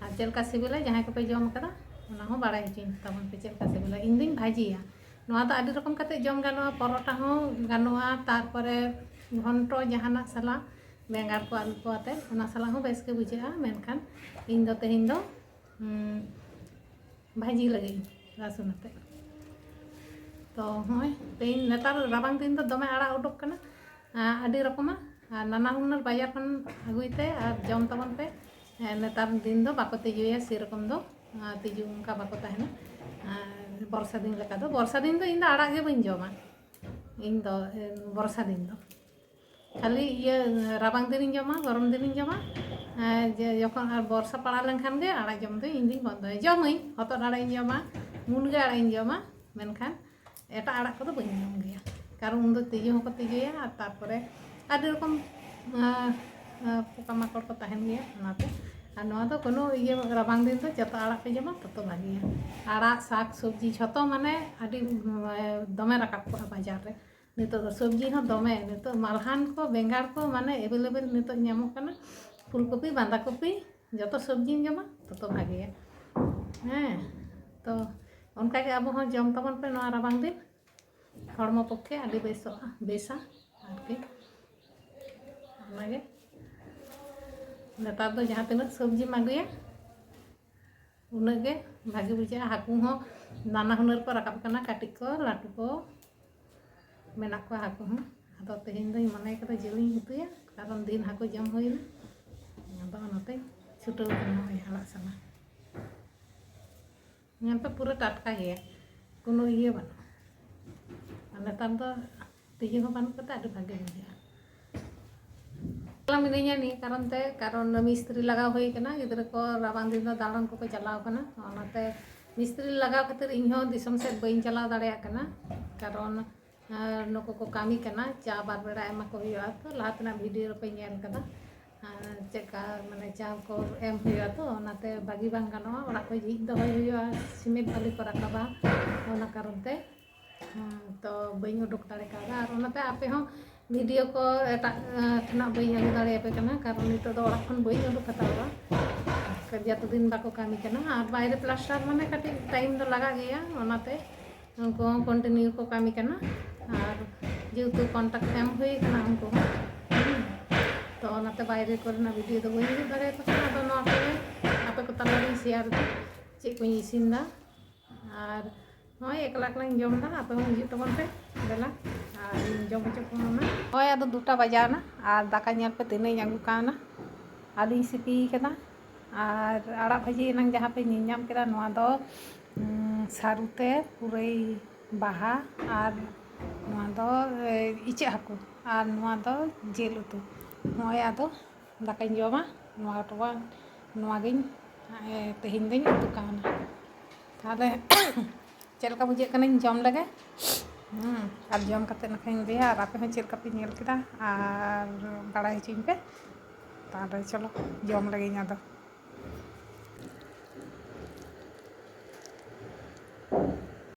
ᱟᱨ ᱪᱮᱫ ᱞᱮᱠᱟ ᱥᱤᱵᱤᱞᱟ, ᱡᱟᱦᱟᱸᱭ ᱠᱚᱯᱮ ᱡᱚᱢ ᱠᱟᱫᱟ, ᱚᱱᱟ ᱦᱚᱸ ᱵᱟᱲᱟᱭ ᱦᱚᱪᱚᱧ ᱛᱟᱵᱚᱱ ᱯᱮ ᱪᱮᱫ ᱞᱮᱠᱟ ᱥᱤᱵᱤᱞᱟ᱾ ᱤᱧ ᱫᱩᱧ ᱵᱷᱟᱹᱡᱤᱭᱟ᱾ ᱱᱚᱣᱟ ᱫᱚ ᱟᱹᱰᱤ ᱨᱚᱠᱚᱢ ᱠᱟᱛᱮ ᱡᱚᱢ ᱜᱟᱱᱚᱜᱼᱟ, ᱯᱚᱨᱚᱴᱟ ᱦᱚᱸ ᱜᱟᱱᱚᱜᱼᱟ, ᱛᱟᱨᱯᱚᱨᱮ ᱜᱷᱚᱱᱴᱚ ᱡᱟᱦᱟᱱᱟᱜ ᱥᱟᱞᱟᱜ, ᱵᱮᱸᱜᱟᱲ ᱠᱚ, ᱟᱹᱞᱩ ᱠᱚ ᱟᱛᱮ, ᱚᱱᱟ ᱥᱟᱞᱟᱜ ᱦᱚᱸ ᱵᱮᱥ ᱜᱮ ᱵᱩᱡᱷᱟᱹᱜᱼᱟ᱾ ᱢᱮᱱᱠᱷᱟᱱ ᱤᱧ ᱫᱚ ᱛᱮᱦᱮᱧ ᱫᱚ, ᱩᱸ, ᱵᱷᱟᱹᱡᱤ ᱞᱟᱹᱜᱤᱫ ᱤᱧ ᱨᱟᱹᱥᱩᱱ ᱟᱛᱮ᱾ ᱛᱚ ᱦᱚᱸᱜᱼᱚᱭ ᱛᱮᱦᱮᱧ ᱱᱮᱛᱟᱨ ᱨᱟᱵᱟᱝ ᱫᱤᱱ ᱫᱚ ᱫᱚᱢᱮ ᱟᱲᱟᱜ ᱩᱰᱩᱠ ᱠᱟᱱᱟ, ᱟᱸ, ᱟᱹᱰᱤ ᱨᱚᱠᱚᱢᱟᱜ, ᱟᱨ ᱱᱟᱱᱟ ᱦᱩᱱᱟᱹᱨ ᱵᱟᱡᱟᱨ ᱠᱷᱚᱱ ᱟᱹᱜᱩᱭ ᱛᱮ ᱟᱨ ᱡᱚᱢ ᱛᱟᱵᱚᱱ ᱯᱮ᱾ ᱮᱸ, ᱱᱮᱛᱟᱨ ᱫᱤᱱ ᱫᱚ ᱵᱟᱠᱚ ᱛᱤᱡᱩᱭᱟ ᱥᱮᱨᱚᱠᱚᱢ ᱫᱚ, ᱟᱸ, ᱛᱤᱡᱩ ᱚᱱᱠᱟ ᱵᱟᱠᱚ ᱛᱟᱦᱮᱱᱟ᱾ ᱟᱨ ᱵᱚᱨᱥᱟ ᱫᱤᱱ ᱞᱮᱠᱟ ᱫᱚ, ᱵᱚᱨᱥᱟ ᱫᱤᱱ ᱫᱚ ᱤᱧ ᱫᱚ ᱟᱲᱟᱜ ᱜᱮ ᱵᱟᱹᱧ ᱡᱚᱢᱟ᱾ ᱤᱧ ᱫᱚ, ᱮᱸ, ᱵᱚᱨᱥᱟ ᱫᱤᱱ ᱫᱚ ᱠᱷᱟᱹᱞᱤ ᱤᱭᱟᱹ ᱨᱟᱵᱟᱝ ᱫᱤᱱᱤᱧ ᱡᱚᱢᱟ, ᱜᱚᱨᱚᱢ ᱫᱤᱱᱤᱧ ᱡᱚᱢᱟ, ᱮᱸ, ᱡᱮ ᱡᱚᱠᱷᱚᱱ ᱟᱨ ᱵᱚᱨᱥᱟ ᱯᱟᱲᱟᱣ ᱞᱮᱱᱠᱷᱟᱱ ᱜᱮ ᱟᱲᱟᱜ ᱡᱚᱢ ᱫᱚ ᱤᱧ ᱫᱩᱧ ᱵᱚᱱᱫᱚᱭᱟ᱾ ᱡᱚᱢᱟᱹᱧ, ᱦᱚᱛᱚᱫ ᱟᱲᱟᱜ ᱤᱧ ᱡᱚᱢᱟ, ᱢᱩᱱᱜᱟᱹ ᱟᱲᱟᱜ ᱤᱧ ᱡᱚᱢᱟ, ᱢᱮᱱᱠᱷᱟᱱ ᱮᱴᱟᱜ ᱟᱲᱟᱜ ᱠᱚᱫᱚ ᱵᱟᱹᱧ ᱡᱚᱢ ᱜᱮᱭᱟ, ᱠᱟᱨᱚᱱ ᱩᱱᱫᱚ ᱛᱤᱡᱩ ᱦᱚᱸᱠᱚ ᱛᱤᱡᱩᱭᱟ, ᱟᱨ ᱛᱟᱨᱯᱚᱨᱮ ᱟᱹᱰᱤ ᱨᱚᱠᱚᱢ, ᱟᱸ, ᱟᱸ, ᱯᱚᱠᱟ ᱢᱟᱠᱚᱲ ᱠᱚ ᱛᱟᱦᱮᱱ ᱜᱮᱭᱟ, ᱚᱱᱟᱛᱮ᱾ ᱟᱨ ᱱᱚᱣᱟ ᱫᱚ ᱠᱳᱱᱳ ᱤᱭᱟᱹ, ᱨᱟᱵᱟᱝ ᱫᱤᱱ ᱫᱚ ᱡᱚᱛᱚ ᱟᱲᱟᱜ ᱯᱮ ᱡᱚᱢᱟ, ᱛᱚᱛᱚ ᱵᱷᱟᱜᱮᱭᱟ᱾ ᱟᱲᱟᱜ, ᱥᱟᱠ, ᱥᱚᱵᱽᱡᱤ ᱡᱷᱚᱛᱚ ᱢᱟᱱᱮ ᱟᱹᱰᱤ, ᱩᱸ, ᱫᱚᱢᱮ ᱨᱟᱠᱟᱵ ᱠᱚᱜᱼᱟ ᱵᱟᱡᱟᱨ ᱨᱮ᱾ ᱱᱤᱛᱚᱜ ᱫᱚ ᱥᱚᱵᱽᱡᱤ ᱦᱚᱸ ᱫᱚᱢᱮ, ᱱᱤᱛᱚᱜ ᱢᱟᱞᱦᱟᱱ ᱠᱚ, ᱵᱮᱸᱜᱟᱲ ᱠᱚ ᱢᱟᱱᱮ available ᱱᱤᱛᱚᱜ ᱧᱟᱢᱚᱜ ᱠᱟᱱᱟ᱾ ᱯᱷᱩᱞᱠᱚᱯᱤ, ᱵᱟᱸᱫᱷᱟ ᱠᱚᱯᱤ, ᱡᱚᱛᱚ ᱥᱚᱵᱽᱡᱤᱢ ᱡᱚᱢᱟ, ᱛᱚᱛᱚ ᱵᱷᱟᱜᱮᱭᱟ᱾ ᱦᱮᱸ, ᱛᱚ ᱚᱱᱠᱟᱜᱮ ᱟᱵᱚ ᱦᱚᱸ ᱡᱚᱢ ᱛᱟᱵᱚᱱ ᱯᱮ ᱱᱚᱣᱟ ᱨᱟᱵᱟᱝ ᱫᱤᱱ᱾ ᱦᱚᱲᱢᱚ ᱯᱚᱠᱠᱷᱮ ᱟᱹᱰᱤ ᱵᱮᱥᱚᱜᱼᱟ, ᱵᱮᱥᱟ ᱟᱨᱠᱤ᱾ ᱚᱱᱟᱜᱮ ᱱᱮᱛᱟᱨ ᱫᱚ ᱡᱟᱦᱟᱸ ᱛᱤᱱᱟᱹᱜ ᱥᱚᱵᱽᱡᱤᱢ ᱟᱹᱜᱩᱭᱟ, ᱩᱱᱟᱹᱜ ᱜᱮ ᱵᱷᱟᱜᱮ ᱵᱩᱡᱷᱟᱹᱜᱼᱟ᱾ ᱦᱟᱹᱠᱩ ᱦᱚᱸ ᱱᱟᱱᱟ ᱦᱩᱱᱟᱹᱨ ᱠᱚ ᱨᱟᱠᱟᱵ ᱠᱟᱱᱟ, ᱠᱟᱹᱴᱤᱡ ᱠᱚ, ᱞᱟᱹᱴᱩ ᱠᱚ ᱢᱮᱱᱟᱜ ᱠᱚᱣᱟ ᱦᱟᱹᱠᱩ ᱦᱚᱸ᱾ ᱟᱫᱚ ᱛᱮᱦᱮᱧ ᱫᱚᱧ ᱢᱚᱱᱮ ᱠᱟᱫᱟ ᱡᱤᱞᱤᱧ ᱩᱛᱩᱭᱟ, ᱠᱟᱨᱚᱱ ᱫᱤᱱ ᱦᱟᱹᱠᱩ ᱡᱚᱢ ᱦᱩᱭᱱᱟ᱾ ᱟᱫᱚ ᱚᱱᱟᱛᱮᱧ ᱪᱷᱩᱴᱟᱹᱣ ᱠᱟᱱᱟ ᱱᱚᱜᱼᱚᱭ ᱟᱲᱟᱜ ᱥᱟᱞᱟ᱾ ᱧᱮᱞ ᱯᱮ, ᱯᱩᱨᱟᱹ ᱴᱟᱴᱠᱟ ᱜᱮᱭᱟ, ᱠᱳᱱᱳ ᱤᱭᱟᱹ ᱵᱟᱹᱱᱩᱜᱼᱟ᱾ ᱟᱨ ᱱᱮᱛᱟᱨ ᱫᱚ ᱛᱤᱡᱩ ᱦᱚᱸ ᱵᱟᱹᱱᱩᱜ ᱠᱟᱛᱮ ᱟᱹᱰᱤ ᱵᱷᱟᱜᱮ ᱵᱩᱡᱷᱟᱹᱜᱼᱟ᱾ ᱮᱠᱞᱟ ᱢᱤᱱᱟᱹᱧᱟ ᱱᱤᱭᱟᱹ ᱠᱟᱨᱚᱱ ᱛᱮ, ᱠᱟᱨᱚᱱ ᱢᱤᱥᱛᱨᱤ ᱞᱟᱜᱟᱣ ᱦᱩᱭ ᱠᱟᱱᱟ, ᱜᱤᱫᱽᱨᱟᱹ ᱠᱚ ᱨᱟᱵᱟᱝ ᱫᱤᱱ ᱫᱚ ᱫᱟᱬᱟᱱ ᱠᱚᱠᱚ ᱪᱟᱞᱟᱣ ᱠᱟᱱᱟ, ᱚᱱᱟᱛᱮ ᱢᱤᱥᱛᱨᱤ ᱞᱟᱜᱟᱣ ᱠᱷᱟᱹᱛᱤᱨ ᱤᱧ ᱦᱚᱸ ᱫᱤᱥᱚᱢ ᱥᱮᱫ ᱵᱟᱹᱧ ᱪᱟᱞᱟᱣ ᱫᱟᱲᱮᱭᱟᱜ ᱠᱟᱱᱟ᱾ ᱠᱟᱨᱚᱱ, ᱟᱨ ᱱᱩᱠᱩ ᱠᱚ ᱠᱟᱹᱢᱤ ᱠᱟᱱᱟ, ᱪᱟ ᱵᱟᱨ ᱵᱮᱲᱟ ᱮᱢᱟ ᱠᱚ ᱦᱩᱭᱩᱜᱼᱟ᱾ ᱛᱚ ᱞᱟᱦᱟ ᱛᱮᱱᱟᱜ ᱵᱷᱤᱰᱤᱭᱳ ᱨᱮᱯᱮ ᱧᱮᱞ ᱠᱟᱫᱟ, ᱟᱨ ᱪᱮᱫᱠᱟ ᱢᱟᱱᱮ ᱪᱟ ᱠᱚ ᱮᱢ ᱦᱩᱭᱩᱜᱼᱟ, ᱛᱚ ᱚᱱᱟᱛᱮ ᱵᱟᱹᱜᱤ ᱵᱟᱝ ᱜᱟᱱᱚᱜᱼᱟ, ᱚᱲᱟᱜ ᱠᱚ ᱡᱷᱤᱡ ᱫᱚᱦᱚᱭ ᱦᱩᱭᱩᱜᱼᱟ, ᱥᱤᱢᱮᱱᱴ ᱵᱟᱞᱤ ᱠᱚ ᱨᱟᱠᱟᱵᱟ, ᱚᱱᱟ ᱠᱟᱨᱚᱱ ᱛᱮ᱾ ᱦᱩᱸ, ᱛᱚ ᱵᱟᱹᱧ ᱩᱰᱩᱠ ᱫᱟᱲᱮ ᱠᱟᱣᱫᱟ᱾ ᱟᱨ ᱚᱱᱟᱛᱮ ᱟᱯᱮ ᱦᱚᱸ ᱵᱷᱤᱰᱤᱭᱳ ᱠᱚ ᱮᱴᱟᱜ, ᱟᱸ, ᱴᱷᱮᱱᱟᱜ ᱵᱟᱹᱧ ᱟᱹᱜᱩ ᱫᱟᱲᱮᱭᱟᱯᱮ ᱠᱟᱱᱟ, ᱠᱟᱨᱚᱱ ᱱᱤᱛᱚᱜ ᱫᱚ ᱚᱲᱟᱜ ᱠᱷᱚᱱ ᱵᱟᱹᱧ ᱩᱰᱩᱠ ᱦᱟᱛᱟᱲᱚᱜᱼᱟ᱾ ᱡᱚᱛᱚ ᱫᱤᱱ ᱵᱟᱠᱚ ᱠᱟᱹᱢᱤ ᱠᱟᱱᱟ᱾ ᱟᱨ ᱵᱟᱭᱨᱮ ᱯᱞᱟᱥᱴᱟᱨ ᱢᱟᱱᱮ ᱠᱟᱹᱴᱤᱡ ᱴᱟᱭᱤᱢ ᱫᱚ ᱞᱟᱜᱟᱜ ᱜᱮᱭᱟ, ᱚᱱᱟᱛᱮ ᱩᱱᱠᱩ ᱦᱚᱸ ᱠᱚᱱᱴᱤᱱᱤᱭᱩ ᱠᱚ ᱠᱟᱹᱢᱤ ᱠᱟᱱᱟ᱾ ᱟᱨ ᱡᱮᱦᱮᱛᱩ ᱠᱚᱱᱴᱟᱠᱴ ᱮᱢ ᱦᱩᱭ ᱠᱟᱱᱟ ᱩᱱᱠᱩ ᱦᱚᱸ, ᱛᱚ ᱚᱱᱟᱛᱮ ᱵᱟᱭᱨᱮ ᱠᱚᱨᱮᱱᱟᱜ ᱵᱷᱤᱰᱤᱭᱳ ᱫᱚ ᱵᱟᱹᱧ ᱩᱫᱩᱜ ᱫᱟᱲᱮᱭᱟᱯᱮ ᱠᱟᱱᱟ᱾ ᱟᱫᱚ ᱱᱚᱣᱟ ᱠᱚᱜᱮ ᱟᱯᱮ ᱠᱚ ᱛᱟᱞᱟᱨᱤᱧ ᱥᱮᱭᱟᱨ ᱮᱫᱟ, ᱪᱮᱫ ᱠᱚᱧ ᱤᱥᱤᱱ ᱮᱫᱟ᱾ ᱟᱨ ᱱᱚᱜᱼᱚᱭ ᱮᱠᱞᱟ ᱮᱠᱞᱟᱧ ᱡᱚᱢ ᱮᱫᱟ, ᱟᱯᱮ ᱦᱚᱸ ᱦᱤᱡᱩᱜ ᱛᱟᱵᱚᱱ ᱯᱮ ᱫᱮᱞᱟ, ᱟᱨ ᱤᱧ ᱡᱚᱢ ᱦᱚᱪᱚ ᱠᱚᱣᱟ ᱚᱱᱟ᱾ ᱱᱚᱜᱼᱚᱭ ᱟᱫᱚ ᱫᱩᱴᱟ ᱵᱟᱡᱟᱣ ᱮᱱᱟ, ᱟᱨ ᱫᱟᱠᱟ ᱧᱮᱞ ᱯᱮ ᱛᱤᱱᱟᱹᱜ ᱤᱧ ᱟᱹᱜᱩ ᱠᱟᱣᱱᱟ᱾ ᱟᱹᱞᱩᱧ ᱥᱤᱯᱤ ᱠᱟᱫᱟ, ᱟᱨ ᱟᱲᱟᱜ ᱵᱷᱟᱹᱡᱤ ᱮᱱᱟᱝ ᱡᱟᱦᱟᱸ ᱯᱮ ᱧᱮᱞ ᱧᱟᱢ ᱠᱮᱫᱟ, ᱱᱚᱣᱟ ᱫᱚ ᱩᱸ, ᱥᱟᱹᱨᱩ ᱛᱮ ᱯᱩᱨᱟᱹᱭ ᱵᱟᱦᱟ, ᱟᱨ ᱱᱚᱣᱟ ᱫᱚ ᱮ, ᱤᱪᱟᱹᱜ ᱦᱟᱹᱠᱩ, ᱟᱨ ᱱᱚᱣᱟ ᱫᱚ ᱡᱤᱞ ᱩᱛᱩ᱾ ᱱᱚᱜᱼᱚᱭ ᱟᱫᱚ ᱫᱟᱠᱟᱧ ᱡᱚᱢᱟ, ᱱᱚᱣᱟ ᱴᱚᱣᱟ ᱱᱚᱣᱟ ᱜᱤᱧ ᱮ, ᱛᱮᱦᱮᱧ ᱫᱚᱧ ᱩᱛᱩ ᱠᱟᱣᱱᱟ᱾ ᱛᱟᱦᱚᱞᱮ ᱪᱮᱫ ᱞᱮᱠᱟ ᱵᱩᱡᱷᱟᱹᱜ ᱠᱟᱱᱟᱧ ᱡᱚᱢ ᱞᱮᱜᱮ᱾ ᱦᱩᱸ, ᱟᱨ ᱡᱚᱢ ᱠᱟᱛᱮ ᱱᱟᱠᱷᱟᱧ ᱞᱟᱹᱭᱟ, ᱟᱨ ᱟᱯᱮ ᱦᱚᱸ ᱪᱮᱫ ᱞᱮᱠᱟ ᱯᱮ ᱧᱮᱞ ᱠᱮᱫᱟ ᱟᱨ ᱵᱟᱲᱟᱭ ᱦᱚᱪᱚᱧ ᱯᱮ᱾ ᱛᱟᱦᱚᱞᱮ ᱪᱚᱞᱚ ᱡᱚᱢ ᱞᱮᱜᱮᱧ ᱟᱫᱚ᱾